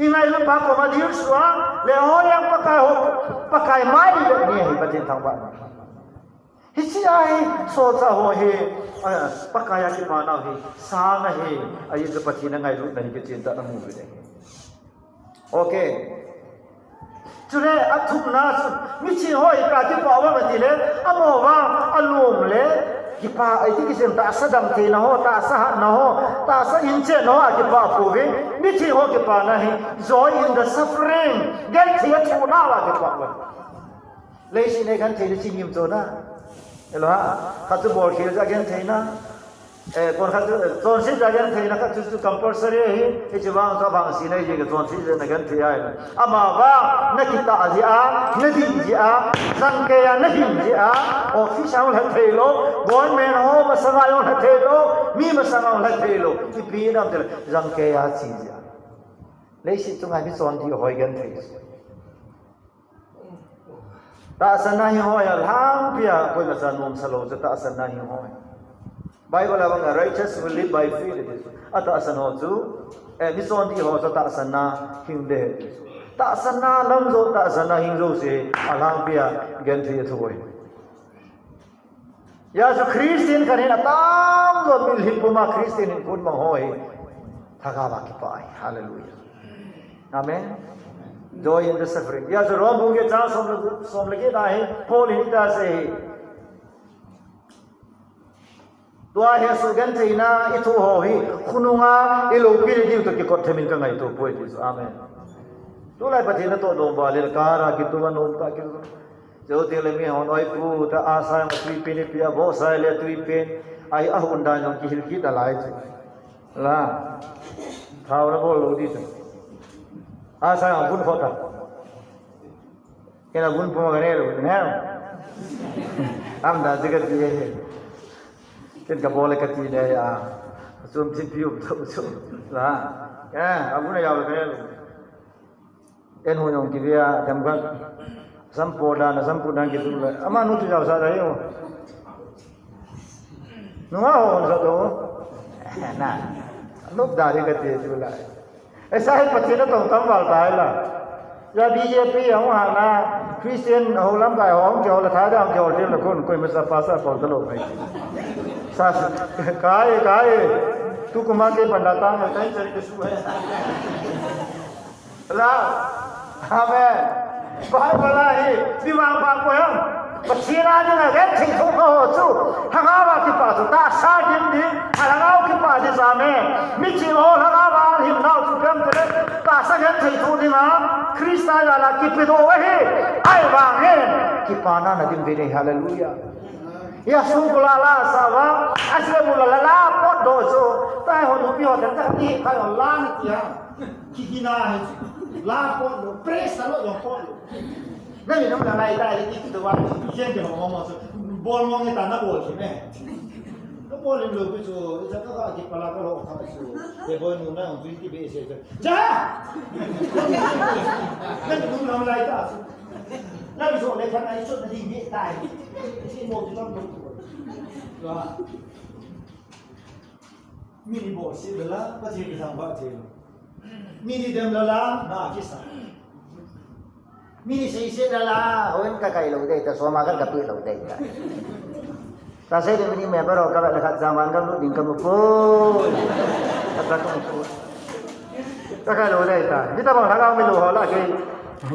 I ngailut pa koma ding sua, le ho yang Pakai ho, Pakai mai le ni ahi Pathen thangvah. Hiche a hi, solchah ho hi, a, Pakai a kipana hi, sang ahi, ahi chu Pathen a ngailutna hi kichen tah a mu ve. Okay. Chule athumna chu, miching ho ipi a kipah uvem ati le, amaho vang alom le kipah, aiti kisem tahsa damtheina ho, tahsa hatna ho, tahsa inchehna ho a kipah pouve. Miching ho kipana hi, joy in the suffering, genthei a thohna a kipah uve. Leiset a genthei le chi ngim chu na. Elo ha, khat chu bolkhel a gentheina. Eh, kon khat chu, eh, chonset a gentheina khat chu, chu compulsory ahi, hiche vang chu avangsetna ahi jeh a chonset a genthei ahi. Ama vang, nakitah jeh a, nadih jeh a, jangkei a nahing jeh a, office a hung lhat thei lou, government ho masanga hung lhat thei lou, mi masanga hung lhat thei lou, ipi dam tile, jangkei a che jeh a. Leiset chunga michondih ho genthei. Tahsanna hi hoi a, alhangpia koimacha nomsa lou chu tahsanna hi hoi. Bible a banga, "Righteous will live by faith," ati. Atahsan ho chu, eh, michondih ho chu tahsanna hing ding ahi. Tahsanna lam jouse, tahsanna hing jouse, alhangpia genthei a thu ahi. Hijeh chun Christian khat hin atamjo mitlhi puma Christian hinkho mang ho hi lhagao a kipah ahi. Hallelujah. Amen. Joy in the suffering. Hijeh chun Rome bung get chang som le, som le get a hi Paul in iti asei hi. Tua hesoh gentheina ithoh ho hi khonunga ilopi le diu toh kikot them in kangaito poi ti chu. Amen. Tulai Pathen natoh dom uva le car a kitou a nomtah a kitou. Chuteng le mihon oipu ta, asa jong tui pen ipi a, vohsa le tui pen, ahi, ahung dan jong kihil kit nalai chu. La. Thao nabol lou ding chu. Asa jong vun khoh ta. Kei in vun puma kanei lou, ne. Aum dan chu kati e. Kei in kabol e kati ne a. Chom thimpi um tho chu. La. Eh, avun ajao le kanei lou. Eiho jong kive a, themkhat, sampo dan, sampo dan kitu le. Amanu chu jaosah dai o. Nunga ho jaosah do. Na. Nop da ri kati chu la. Ahi sa hi Pathen atong tam val tai la. Hijeh a B J P hung hana, Christian ho lamkai ho hung kihol le, Thai dang hung kihol thei le, kon koimacha pastor pon talou mai. Sa, kai, kai. Tukum a kei pan da tang, kai, kai, kisu hai. La. Amen. Bible a hi, mi vangpha koi ham? Pathen a dinga genthei thoh ho chu, lhagao a kipah chu, tahsa gim ding, lhagao kipah ding jeh a. Miching ho lhagao a lhim nau chu ipi ham itile, tahsa genthei thoh dinga, Christa jal a kipedoh u ahi, ahivangin, kipana nadim uve, hallelujah. Hia sung kula la sa uva, asia bula la la potdoh chu, tai ho nupi ho ten ta ti, tai ho la ni ti ha. Kikina hi chu. La potdoh, praise the Lord, la potdoh. Nami nam la nai tai le kiti to wa, jen ke ho mo chu. Bol mo nge ta nabol chu me. Nabol lou pi chu, ja ka ka ki pala ka lo kha chu. Ke boi nu na ong twenty be se chu. Ja! Nami nam la nai ta chu. Nami so le khan ai chu na ding be tai. Ti mo ti tam lo. Wa. Mi ni bolse lala, Pathen ni thangvah thei lou. Mi ni dem lala, na kisa. Mi ni seiset lala, hon kakai lou dei ta, soma kan kape lou dei ta. Kasei dei mi ni member ho kavet le khat jangvan kalut ding kamu poi. Khat kamu poi. Kakai lou dei ta. Mi tabang lhagao mi lou ho la kei,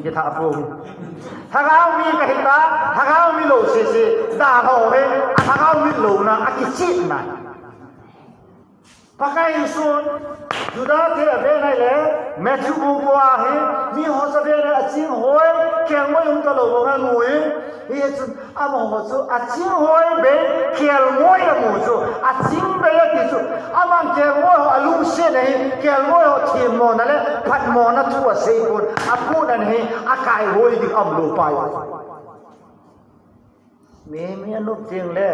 kei tha poi. Lhagao mi kahi ta, lhagao mi lou sese, da ho he, alhagao mi louna, akichihna. Pakai Jesun, Juda te aven ahile, Matthew bung ko a hi, mi ho chu aven ahile aching hoi, kelngoi um talou bang amu in, hichun amaho chu aching hoi bei, kelngoi amu chu, aching bei ati chu, aman kelngoi ho alungset ahi, kelngoi ho themmona le phatmona thu asei pon, apun ahi, akai hoi ding aum lou pai. Mi, mi anop teng le,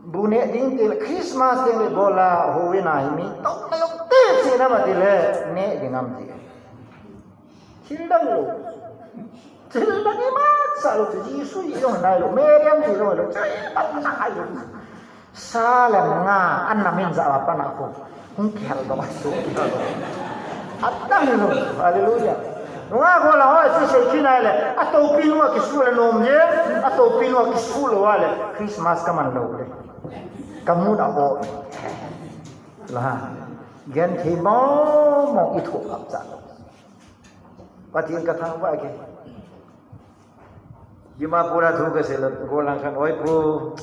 bu neh ding teng le, Christmas teng le, bol a, houin a hi mi, touna jong te, chin am ati le, neh ding am ti. Thil dang lou. Thil dang imacha lou, Jesu jong nai lou, Mary am ti jong lou, thil dang nai lou. Sa le nga, an namin ja a pan a ko. Hung kihel doh, hung kihel doh. Adang lou, hallelujah. Nunga ko la hoi, si sei kina le, atoupinu akisu le nom je, atoupinu akisu lou le, Christmas kaman lou le. Kamu na o. La, genthei mong mong ithoh kap cha lou. Pathen ka thangvah e. Dimapur a thu ka sei le, golang khan, "Oi pu,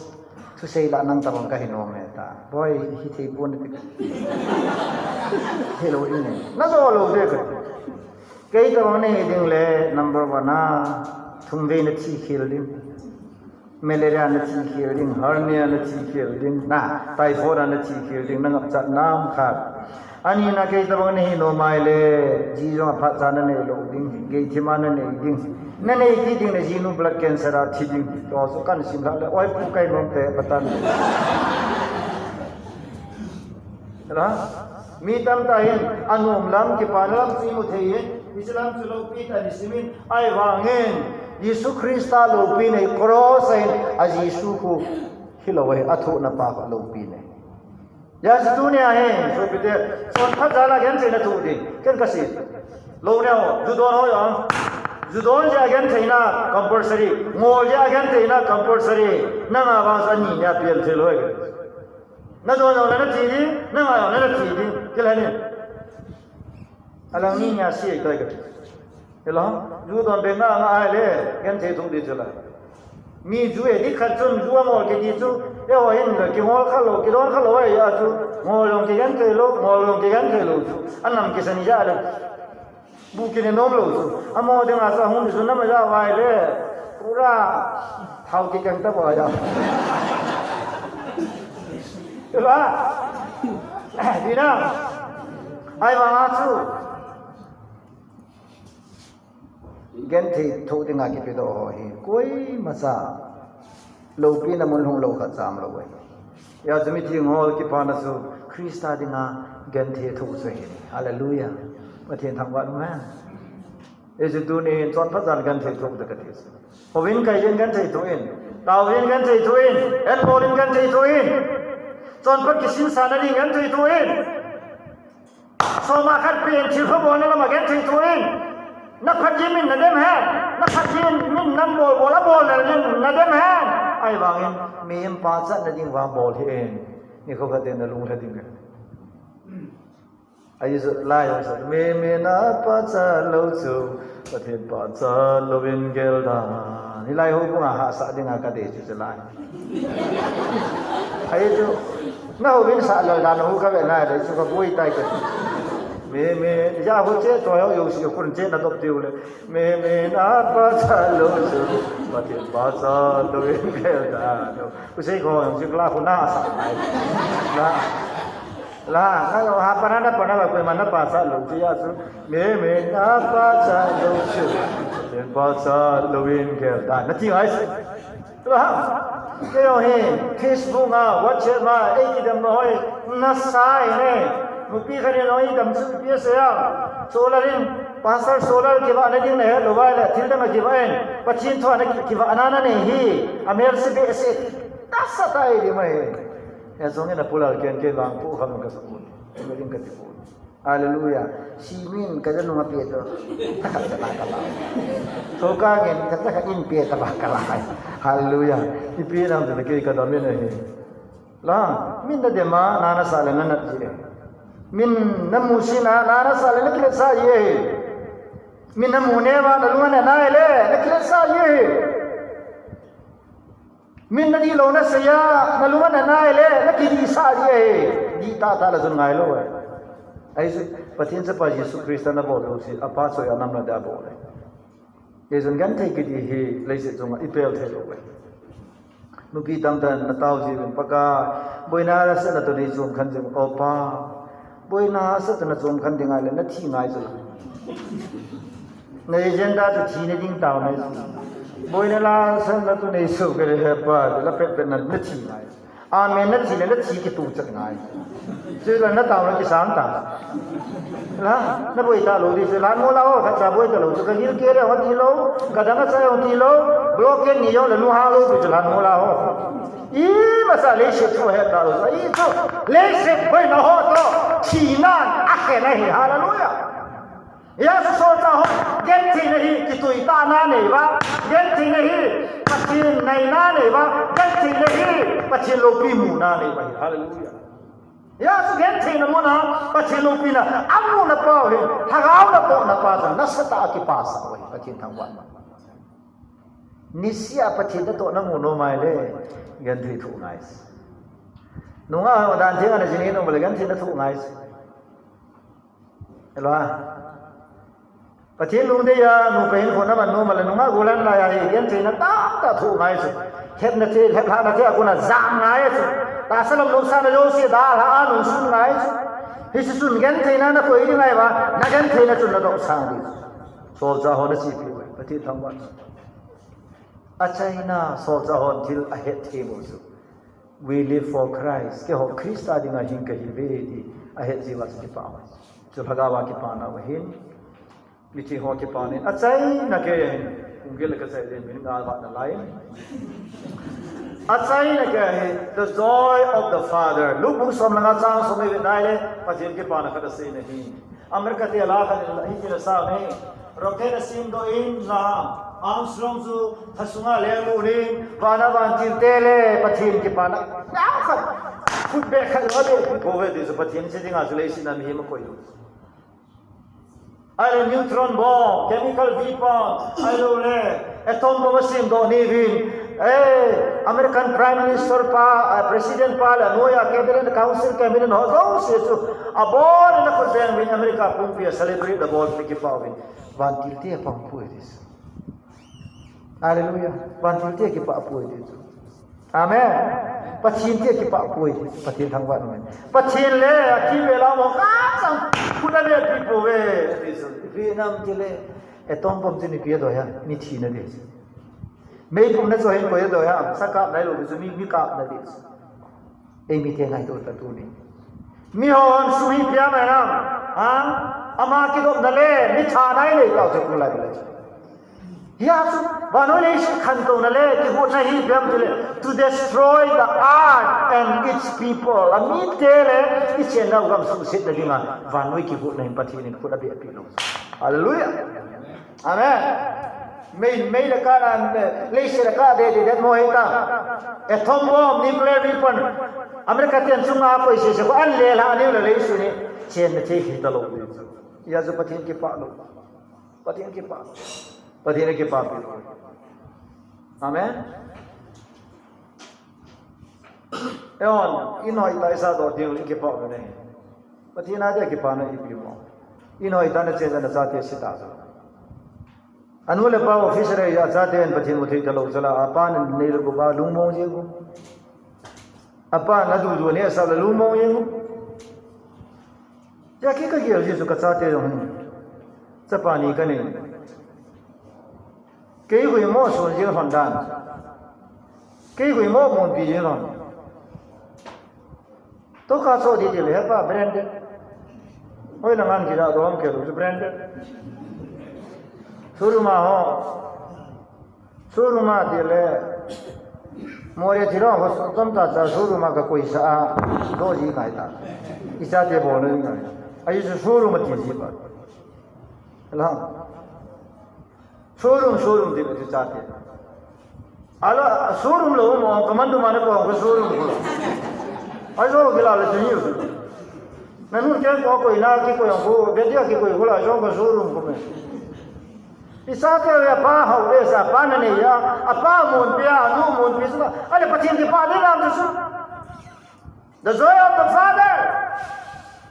thusei la nang tabang ka hi nom e," ati. "Boi, hithei pon," ati. Hello, ine. Na jo lou ding ka. Kei tabang nahi ding le, number one a, thumvei na thi khel ding. Malaria na thi khel ding, hernia na thi khel ding, na, typhoid na thi khel ding, na ngapchat nam khat. Ani na kei tabang nahi nom ahile, ji jong aphat cha na nei lou ding, gei thima na nei ding. Na nei kit ding le jinu blood cancer a thi ding. To su kan sim la le, oi pu kai nom te patan. Hello? Mi tamtah hin, anom lam, kipana lam chu imu thei in, hiche lam chu loupi tah in isimin, ahivangin, Jesu Christa loupina hi cross a hin, a Jesu khu hilou ahi, athohna pa khu loupina ahi. Hijeh chun tunia hi, sopite, chonphat jal a gentheina thoh ding, ken kasei. Lou neo, ju don ho jong. Ju don jeh a gentheina compulsory, ngol jeh a gentheina compulsory, nanga vang chu ani nia pel thei lou ahi. Na don jong le na thi ding, na ngai jong le na thi ding. Kila ni. Alang ni nia sei tai ka. Hello? Ju don beng na nga ahile, genthei thoh ding chu la. Mi ju e ding khat chun ju angol kiti chu, eiho hin kingol kha lou, kidon kha lou ahi a chu, ngol jong kigenthei lou, ngol jong kigenthei lou chu. Anam kisan jeh le. Bu kine nom lou chu. Amaho dinga chu ahung ding chu nama ja vai le. Pura thao kikeng ta bou ja. Ila. Dina. Ahivanga chu. Genthei thoh dinga kipedoh ho hi. Koimacha. Loupina mun lhung lou khat cham lou ahi. Hijeh chun mithi ngol kipana chu Christa dinga genthei thoh chu ahi. Hallelujah. Pathen thangvah in um hen. Hichu tunin chonphat jal genthei thoh ding kati chu. Houin kai in genthei thoh in. Taovin genthei thoh in. Enbol in genthei thoh in. Chonphat kisinsa nading genthei thoh in. Soma khat pen thil pha bolna lama genthei thoh in. Na phatji min nadem hen. Na phatji min nang bol bol a bolna min nadem hen. Ahivangin, mihem pachat nading vang bol hih in. Nikho khat in nalung lha ding. Ahi chu lai jong sa, mihem in apachat lou chu, Pathen pachat louvin gel tan. Hilai houbung a hahsat dinga kadei chu chu lai. Ahi chu, na houbung sah lou dan hou kave nai le chu kaboi tai ka. Mihem in, ja ho che, to ho jouse khun che na dop diu le. Mihem in apachat lou chu, Pathen pachat louvin gel tan. Kusei ko jong chu la khu na sa nai. La. La, na yo ha pana na pana ba koima na pachat lou chu hijeh chun. Mihem in apachat lou chu. Pathen pachat louvin gel tan. Nati ngai chu. Tua. Kei jong hi, Facebook a, WhatsApp a, eikidemna ho hi, nasa ahi ne. Nupi khat in jong eidam chu ipi asei a. Solar in, Pastor Solar kivah nading nahet lou vai le, thil dang a kivah in. Pathen thu a na ki, kivah na nanei hi. Amel se behseh. Nasa tai di mai. Hijong in apulal ken ken vang pu kham ka sa pu. Ka ding ka ti pu. Hallelujah. Simin ka janung a pe to. Takhat ka la ka la. Soka ngen ka takhat in pe ta ba ka la. Hallelujah. Ipi nang te kei ka dam in ahi. La, min nadem a, na nasa le na nat ji. Min namu sina, na nasa le na kilet sa ji. Min namu neva, na lung a na nai le, na kilet sa ji. Min nadih lou nasei a, na lung a na nai le, na kidih sa ji e. Dih tah tah la chun ngai lou e. Ahi chu, Pathen Chapa Jesu Christa na bol lou si, apa choi a nam na dia bol e. Hijeh chun genthei kiti hi, leiset chunga i pel thei lou e. Nupi tamtah in na tao jiuvin, Pakai, boina nasatna toh nei chom khen jing, O Pa. Boina nasatna toh na chom khen ding ahile, na thi ngai chu la. Na agenda chu thina ding tao nai chu. Boina nasatna toh nei chom khen he Pa, la pet pet na, na thi ngai. Amen na thi le, na thi kituh chat ngai. Chule na taona kisang ta. La, na boi talou di chu, lhan mo la ho, khat cha boi talou chu, ka gilkel jong ati lou, ka dang a chai jong ati lou, blockade ni jong le nu ha lou chu, lhan mo la ho. Ima sa leiset thu het talou, i chu, leiset boina ho toh, thina a khen ahi, hallelujah. Hijeh chun solchah ho, gentheina hi kituitahna nei uva, gentheina hi Pathen naina nei uva, gentheina hi Pathen loupi muna nei uva hi. Hallelujah. Hijeh chun gentheina muna Pathen loupina amu napa hi, lhagao natoh napa chu nasatah a kipasah uve, Pathen thangvah. Niseh a Pathen natoh namu nom ahile, genthei thoh ngai. Nungah ho dan theng a najin nom le gentheina thoh ngai. Hello. Pathen lungdei a, nupa hinkho naman nom le nungah gollhang lai a hi, gentheina tamtah thoh ngai chu. Hetna thei, hetlhahna thei a kona jam ngai chu. Tahsa lam nopsahna jouse dalha a nungsun ngai chu. Hiche chun gentheina nakoi ding ahi vang, nagentheina chun nadoh sang ding. Solchah ho nachepi uve, Pathen thangvah. Achaina solchah hon thil ahet thei u chu. We live for Christ. Keiho Christa dinga hing kahiuve ti ahet jeh uva chu kipah uve. Chu lhagao a kipana uva hin. Mithi ho kipana in. Achaina kei hin. Kung gil le kachai le min ngal vat nalai. Achaina kei hin. The joy of the Father. Luke bung som le nga chang som le li na le. Pathen kipana khat asei na hi. America te la khat in hitin asei e. Rocket asemdoh in la, Armstrong chu lha sunga lenglut in, vana vantil te le Pathen kipana. Neo khat, khut beh khat lo de, ko ve ti chu Pathen che dinga chu leiset a mihem akoi lou. Ahile neutron bomb, chemical weapon, ahilou le, atom bomb asemdoh ni uvin. Eh, American Prime Minister pa, eh, President pa le, anoiya Cabinet, Council Cabinet ho jouse chu abol in akhut beng uvin America pumpi a celebrate abol uvin kipah uvin. Vantil te apang poi ti chu. Hallelujah. Vantil te kipah poi ti chu. Amen. Pathen te kipah poi ti chu. Pathen thangvah in. Pathen le, akivel a mo kachang, khut abeh pi pouve ti chu. Ipi nam ti le, atom bomb chu ipi adei ham, mi thina ding chu. Meipum na chu hin koi adei ham, sa kap nailou chu mi, mi kapna ding chu. Eimite ngaito ta tuni. Mihon sum hi ipi ham? Ha? Ama kidopna le, mi thana inei tau chu tulai le. Hijeh chun, vannoi leiset khantouna le, kigotna hi ipi ham tile, to destroy the earth and its people. Amite le, ichennau gam suhsetna dinga, vannoi kigotna hin Pathen in khut abeh pi lou. Hallelujah. Amen. Mei, mei le kana, leiset le ka de de det mo hita. Atom bomb, nuclear weapon. America ten chunga koi sese ko an le la ni le leiset ni. Chenna thei hita lou. Hijeh chun Pathen kipah lou. Pathen kipah. Pathen kipah pi lou. Amen. Eihon, in hoitah a isa doh ding le kipah u ne. Pathen a dia kipana ipi mo. In hoitah a na chen a na chate si ta chu. Anu le apa office a chate in Pathen mu thei ta lou chu la, apa na nei le guba lungmong jing u. Apa na dudu ne sa le lungmong jing u. Hijeh a kei ka gel jeh chu ka chate jong hin. Chapa ni ka nei. Kei hui mo sun jing lhon dan. Kei hui mo mun pi jing lhon. Toh ka cho di di le hepa branded. Hoi na ngan ki da dom ke lu branded. Showroom a ho. Showroom a ti le. Mo le ti lo ho tom ta ta showroom a ka koi sa a. Do ji kai ta. I chate bol na ngai. Ai showroom a ti ji ba. Lang. Showroom, showroom ti ti chate. Ala, showroom lo mo, kaman du mane ko ko showroom ko. Ai jo gila le tuni. Na nun ken ko ko ina ki ko yang ko, be dia ki ko ko la jo ko showroom ko me. I chate ya pa ha ve sa pa na ne ya, apa mun pi a, nu mun pi sa. Ale Pathen kipa ni lam su. The joy of the Father.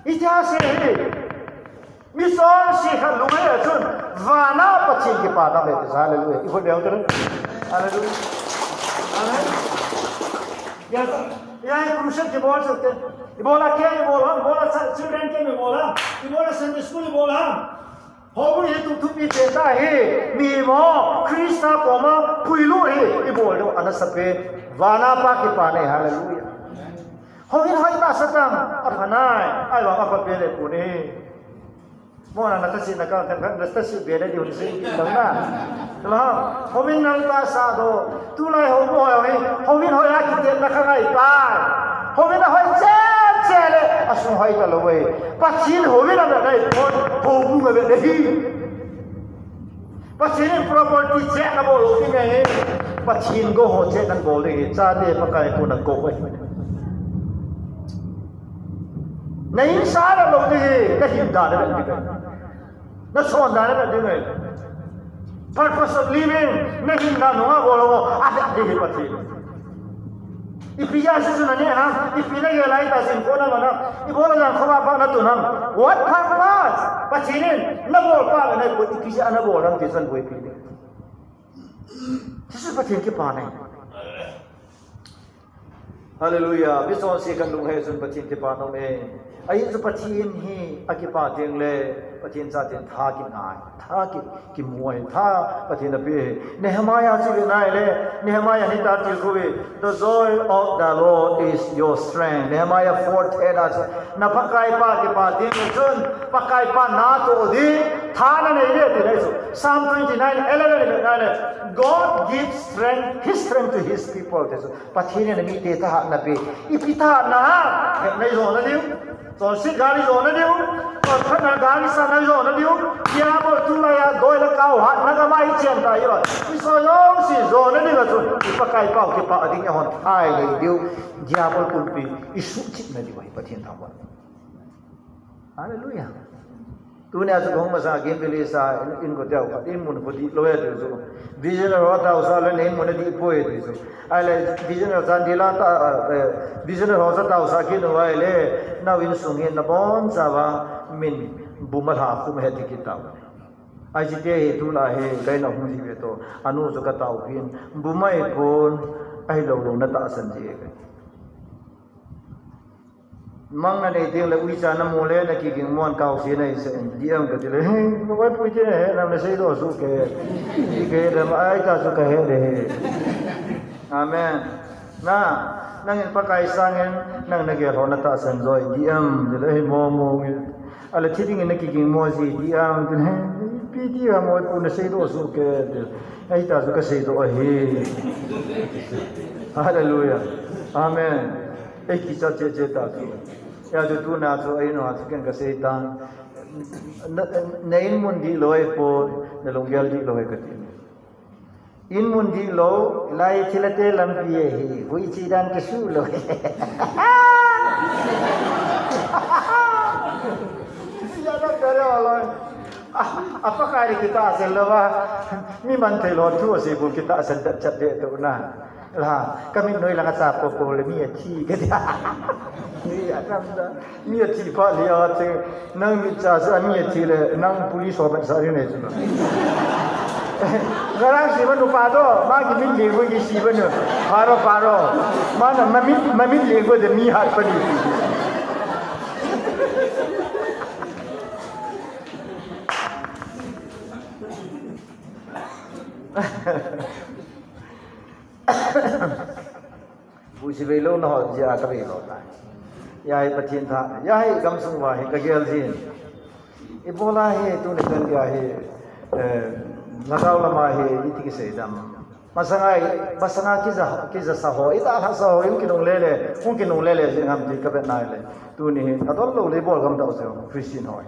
Itihas hi. Mi chonse khat lunglhai a chun. Vana Pathen kipa ta le. Hallelujah. I khut beng u te. Hallelujah. Amen. Ya, ya, crusade kibol chu te. Ibola ke, ibola, ibola children ke ibola. Ibola Sunday school ibola. Houbung hi tup thupi pen ta hi, mi mo, Christa koma puilut hi, ibol diu, ana sa pen, vana pa kipana hi, hallelujah. Houin hoi ta sa tam, apha nai, ahivang apha pen le pu ni. Mo na na ta si na ka, na ta si be le diu ni si, na na. Lo, houin nal ta sa do, Tulai houin hoi, houin hoi a kitetna kha ngai tai. Houin a hoi cheh cheh le, asung hoi ta lou ve. Pathen houin a ve nai pon, houbung a ve nai. Pathen in property cheh na bol ding ahi. Pathen go ho cheh na bol ding ahi. Chate Pakai kona go ahi. Na hinsa na lou ding hi, na hindan na ding hi. Na chondan na ding hi. Purpose of living, na hinna nunga bol ho, a ding hi Pathen. Ipi jeh a Jesu na neh ham, ipi na gel a ita sin ko na man ham, ibola jan khova pa na tun ham. What purpose? Pathen in na bol pa na ko ipi jeh a na bol ham ti chan boi pi. Jesu Pathen kipa na. Hallelujah. Mi chonse kan lunghei chun Pathen kipa nom e. Ahi chu Pathen hi akipa teng le, Pathen chaten tha kingai, tha ki, kimu ahi, tha Pathen ape. Nehemiah chu ve nai le, Nehemiah ni ta til khu ve. The joy of the Lord is your strength. Nehemiah four ten a chu, na Pakaipa kipa teng le chun, Pakaipa na toh ding, tha na nei ve ti le chu. Psalm twenty-nine eleven ve nai le, God gives strength, his strength to his people. Ti chu. Pathen in amite thahatna ape. Ipi thahatna ham? Hetna i jona diu. Chonset gal i jona diu. Chonphatna gal i sana i jona diu. Diabol tulai a doi le kau hatna gam a i chen ta i va. I so jouse jona diu a chun. I Pakaipa u kipa ding a hon thai lei diu. Diabol kulpi i suhchetna diu ahi Pathen thangvah. Hallelujah. Tunia chu kahung masang a Kimberly sa in, in ko teu khat in mun ko dih lou e ti chu. Vision ho tausa le nei mun a dih poi ti chu. Ahile vision ho chan dih la ta, eh, vision ho sa tausa kit u ahile nau insung hi nabonchauva min buma lha khum he ti kit tau. Ahi chite hi tulai hi kahin hung ji ve to. Anu chu ka tao hin buma i pon ahilou lou na tahsan ji e. Mang na nei teng le uicha na mu le na kiging mon kau si na i se in dih am ka ti le. He, ka vai pui ti na he, nam na sei doh su ke. Ti ke le ma ai ta su ka he le he. Amen. Na, nangin Pakai sangin, nang na gel ho na tahsan joi dih am ti le he mo mo ngi. Ahile thi dingin na kiging mo ji dih am ti le he. Pi ti am oi pu na sei doh su ke ti. Ai ta su ka sei doh ahi. Hallelujah. Amen. Ei kicha che che ta chu. Hijeh a chu tuna chu ei no a chu ken ka sei tan. Na, na in mun dih lou pon, na lunggel dih lou ka ti. In mun dih lou, lai thilha te lampi ahi, hui chi dan kisuh lou. Ya na kare wala. A, a Pakai le kitahsan lou va. Mi man thei lou thu asei bul kitahsan chat chat de tu na. La, ka mit noi langa cha po po le mi athi ka ti. Mi atam da. Mi athi pha le a che. Nang mit cha sa mi athi le nang police ho ban sa ri nei chu na. Ngarang si manu pa do, ma ki mit le go ki si manu. Paro paro. Ma na ma mit, ma mit le go de mi hat pa ni. Busi vei lou na ho jia ka vei lou tai. Hia hi Pathen tha, hia hi gamsung uva hi ka gel jin. Ibola hi tuni chan gei hi, eh, lhagao lama hi iti kisei dam. Masanga, masanga kija, kija sa ho, ita lha sa ho, hung kinungle le, hung kinungle le jing ham ti ka vet nai le. Tuni hi, adol lou le bol gam dau se, Christian ho.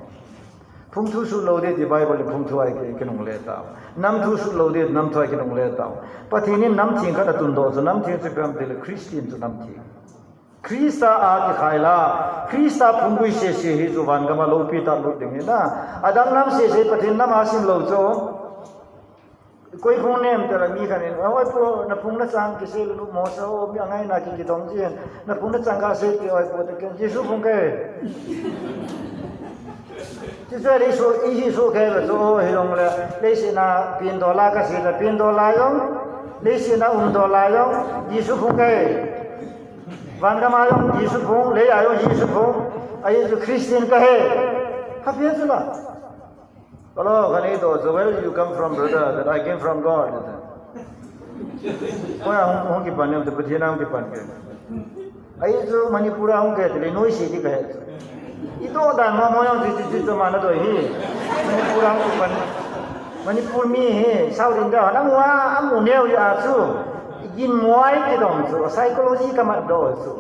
Phung thu sut lou ding ti Bible in phung thu a i ki, kinungle tau. Nam thu sut lou ding, nam thu a i kinungle tau. Pathen in nam theng khat atundoh chu, nam theng chu ipi ham ti le Christian chu nam theng. Christa a kikhai la, Christa phunggui sese hi chu van gam a loupi tah lut ding hi na. Adang nam sese Pathen nam a sim lou chu. Koi phung nem tala mi khat in, "Oi pu, na phung na chang kisei lou mo sa o, mi angai na ki kidong jin. Na phung na chang kasei ti oi pu," ta ken, "Jesu phung kahi." Ti chu Jesu, i Jesu kahi ba chu, o, hilong le, leiset a pin dola kasei le, pin dola jong, leiset a um dola jong, Jesu phung kahi. Van gam a jong Jesu phung, lei a jong Jesu phung, ahi chu Christian kahi. Happy chu la. Hello, kani to, so where do you come from, brother? That I came from God. Koi a hung, hung kipan em, to Pathen a hung kipan ke. Ahi chu Manipur a hung ke, to le noi si di ke. I to dan mo mo jong ti ti ti to ma na to hi. Manipur a hung kipan. Manipur mi hi, South India, na mo a, a mo neo ya chu. Gin muai ki dong chu, psychology ka mat do chu.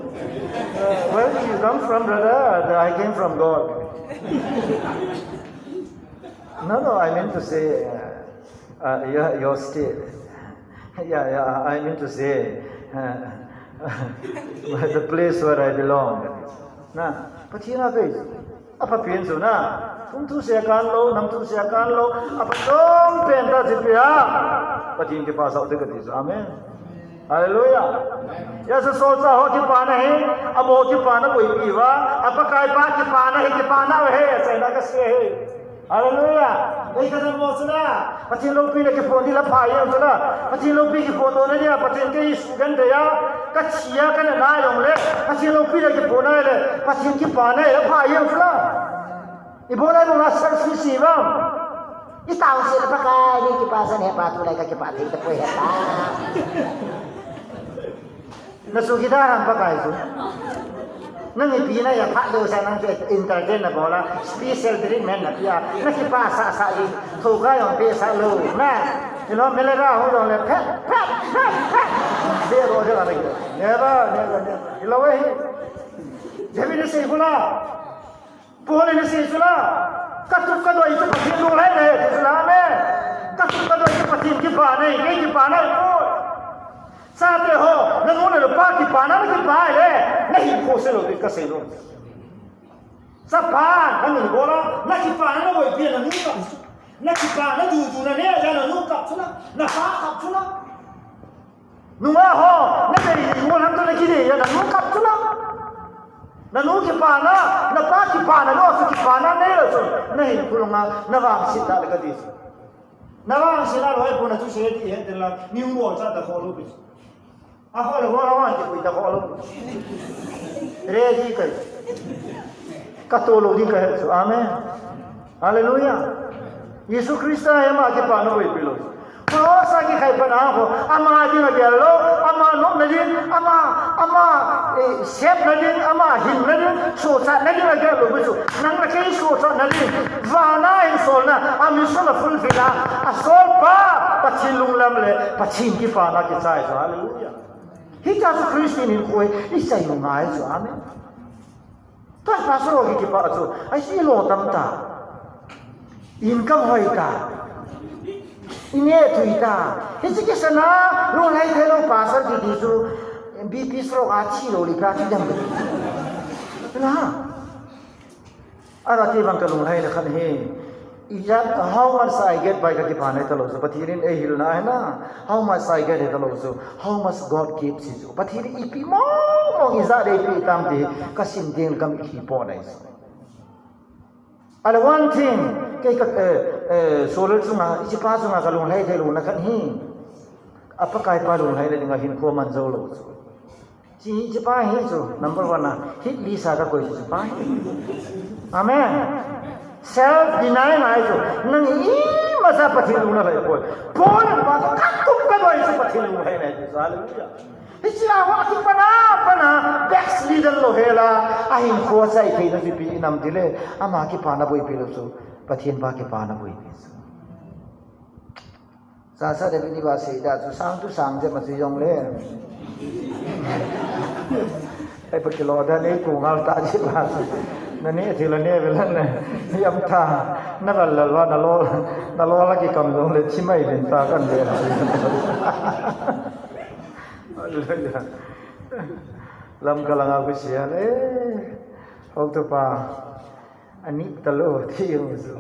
Uh, where do you come from, brother? That I came from God. No, no, I mean to say, uh, uh, your, your state. Yeah, yeah, I mean to say, uh, the place where I belong. Na, Pathen a kei. Apha pen chu na. Thum thu sia kan lo, nam thu sia kan lo. Apha chom pen ta chi pia. Pathen kipa sau te kati chu. Amen. Hallelujah. Yesu solchah ho kipana hi, amo kipana boipi uva, a Pakai pa kipana hi kipana uve, achaina kasei ahi. Hallelujah. Ei kadam mo chula, Pathen loupina kiphong ding la pha jeng chula, Pathen loupi kiphong lona dia, Pathen kei sugenthei a, kathi a kana na jong le, Pathen loupina kiphong na le, Pathen kipana hi la pha jeng chula. Ibol a ibol a selfish uvem. Itao se la Pakai, nei kipa san he pa tulai kakipah thei tapoi he pa. Na su kita ram Pakai chu. Nang ipi na ja phat lou sa nang ke entertain na bol a, special treatment na pia. Na kipa sasa ding. Thoka jong pe sa lou. Na. Ilo mele ra ho jong le phat, phat, phat, phat. Be ro de la na. Never, never, never. Ilo we hi. David ni sei kula. Paul in asei chula, katup kadoi chu Pathen lunglhaina ahi, ti chula, amen. Katup kadoi chu Pathen kipana ahi, kei kipana ahipoi. Chate ho, nanu napa kipana nakipa ahile, nahinkho se lou ding kasei nom. Chapa, nanu bol a, nakipana naboipi a nanu kap chu. Nakipana dudu nanei a nanu kap chula, napa kap chula. Nungah ho, nadei ding ho lam toh nakidei a, nanu kap chula. Nanu kipana, napa kipana, nao chu kipana nei lou chun, nahinkho lunga, navangset tah le kati chu. Navangset a lou ahipoi, nathusei ti het teng la, neibolcha ta kho lou pi chu. Akho le, ho la wan kipui ta kho lou. Ready kai. Kato lou ding kahe chu. Amen. Hallelujah. Jesu Christa hi ama kipana boipi lou. Cross a kikhai pan a ho, ama dinga gel lou, ama nopna ding, ama, ama, eh, sepna ding, ama hinna ding, sochatna dinga gel lou pi chu. Nang le kei sochatna ding, vana hin solna, a mission a fulfill a, asolpa, Pathen lunglam le, Pathen kipana kichai chu. Hallelujah. Hitia chu Christian hinkho hi, ichai u ngai chu. Amen. Tua pastor ho kipah chu, ahi lo tam ta. Income hoi ta. Ine thui ta. Hiche kisan a, lunglhai thei lou pastor kiti chu, B P stroke a thi lou li ka ti dam. Na. Ara ti vang kalunglhaina khat hi. Ijat, how much I get by kakipana hita lou chu. Pathen in eihilna ahi na. How much I get hita lou chu. How much God gives hi chu. Pathen in ipi mong mong ijat eipe tam ti kasim ding kamitthi po nai chu. Ale one thing, kei ka, eh, eh, Solal chunga, hichepa chunga kalunglhai thei louna khat hi. A Pakai pa lunglhaina dinga hinkho man jou lou chu. Hiche, hichepa hi chu, number one a, hit list a kakoi chu hichepa hi. Amen. Self deny ngai chu, nang ima sa Pathen lungna lhai poi. Paul in pa chu katup kadoi chu Pathen lunglhaina chu. Hallelujah. Hiche a ho kipana, pana, backslidden lou hela, ahinkho chai theina chu ipi inam tile, ama kipana boipi lou chu, Pathen pa kipana boipi chu. Sasa David in iva seida chu sang tu sang jep ma chu jong le. Ei pa kilo da nei ku ngal ta ji la. Na ne thila ne ve lan ne. Yam ta. Na gal lal va na lo. Na lo la kikam jong le thi mai vin ta kan ve. Hallelujah. Lamka langa khu sia le. Hou tu pa. Anik talou, ti jong chu.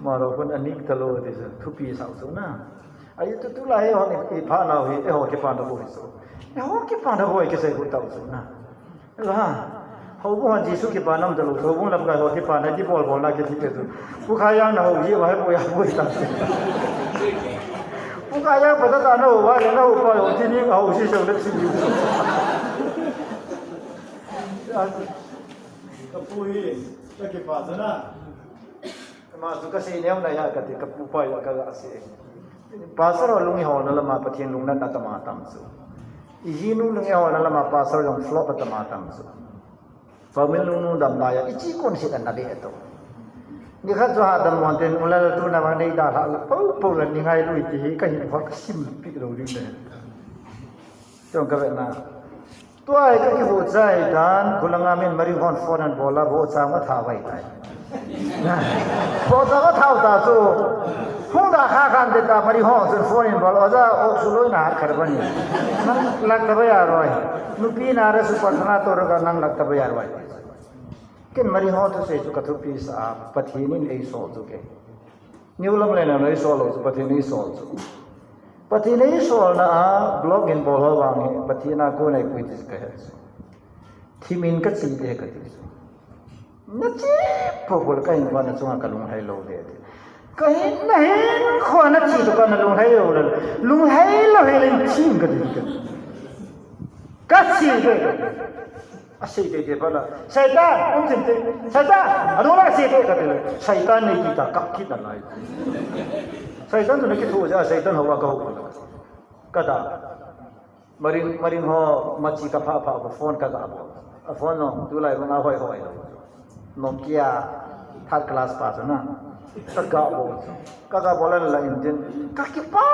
Maro khun anik talou, ti chu. Thupi sau chu na. Ahi tu tulai eiho ni, ipha nau hi, eiho kipana bou hi chu. Eiho kipana bou hi kisei khu tau chu na. La. Houbung a Jesu kipana um talou, houbung lamkai ho kipana, kibol bol na kiti pe chu. Pu Khajang na hou ji, wa he pu ya pu ta. Pu Khajang pa ta na hou, wa na hou pa hou, ti ni hou si sau le ti ni. Ka pu hi, ka kipa chu na. Ama chu kasei neo na ya kati ka pu pa ya ka ga sei. Pastor ho lung iholna lama Pathen lungnatna tama tam chu. Ijinu lung iholna lama pastor jong flop tama tam chu. Paumil nunu damna ya ichi kon se na le to. Nikhat chu ha dam mon ten ulal tu na ma nei da la pou pou la ni ngai lui ti hi ka hin ho ka sim pi lo ri le. Chong ka ve na. Tua hi ka kihuhchah dan, khulanga min Mari hon phone an bol a, vohcha ma tha vai tai. Vohcha ma tha ta chu. Hung da kha khan te ta Mari hon chun phone in bol, oja ok su loi na har khar bani. Nang lag ta bhai a roi. Nupi na re su prarthana to ra ka nang lag ta bhai a roi. Ken Mari ho thusei chu ka thupi sa a, Pathen in ei sol chu ke. New lam le na ei sol lo chu, Pathen ei sol chu. Pathen ei sol na a, blog in bol ho vang hi, Pathen a kon ei pui ti ka he chu. Thimin ka chi de ka ti chu. Na chi po po ka hin va na chunga ka lunghai lo de ti. Ka hin na hin kho na chi to ka na lunghai lo le. Lunghai lo he le thim ka ti ka. Ka chi de. A sei te te pa la. Satan, um tin te. Satan, a dong la sei te ka te le. Satan nei ki ta kap kit na lai. Satan tu na ki thu ja, Satan ho wa ka ho. Ka da. Maring, maring ho, machi ka pha pha ko phone ka ga bol. A phone no, tu lai ma hoi hoi lo. Nokia third class pa chu na. Ka ga bol. Ka ga bol la in din. Ka ki pa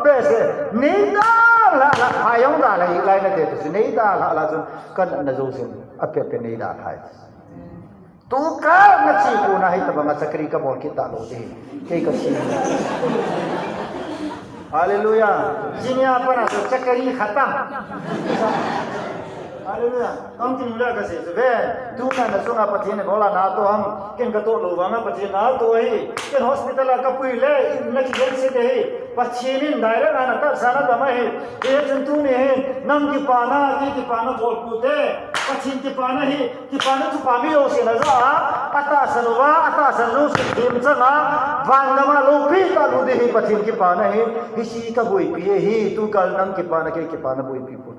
be se. Nei da la la, ha yong da la, lai na te tu. Nei da la la chu. Ka na jo sin. A pe pe nei da hai. Tu ka na chi ko na hi ta ba nga chakri ka bol kit ta lo de. Kei ka chi. Hallelujah. Jinia pa na so chakri khatam. Hallelujah. Kam tin la ka se ve. Tu na na sunga Pathen ne bola na to ham. Ken ka to lo ba nga Pathen na to hi. Ken hospital a ka pui le. In na ki gen se de hi. Pathen in direct ana ta sana ta ma hi. E chun tu ni hi. Nam ki pa na, ki ki pa na bol ku te. Pathen ki pa na hi. Kipana chu pa mi lo sina ja a, atahsan uva, atahsan lo sin thim chang a, van gam a lopi ta lu di hi Pathen kipana hi, hi si ka boipi e hi, tu kal nang kipana kei kipana boipi pu.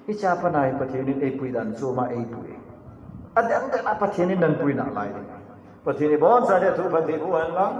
Hi cha pa na hi Pathen in ei pui dan chu ma ei pui. A den den a Pathen in nan pui na lai. Pathen in bon sa de thu Pathen u han lang.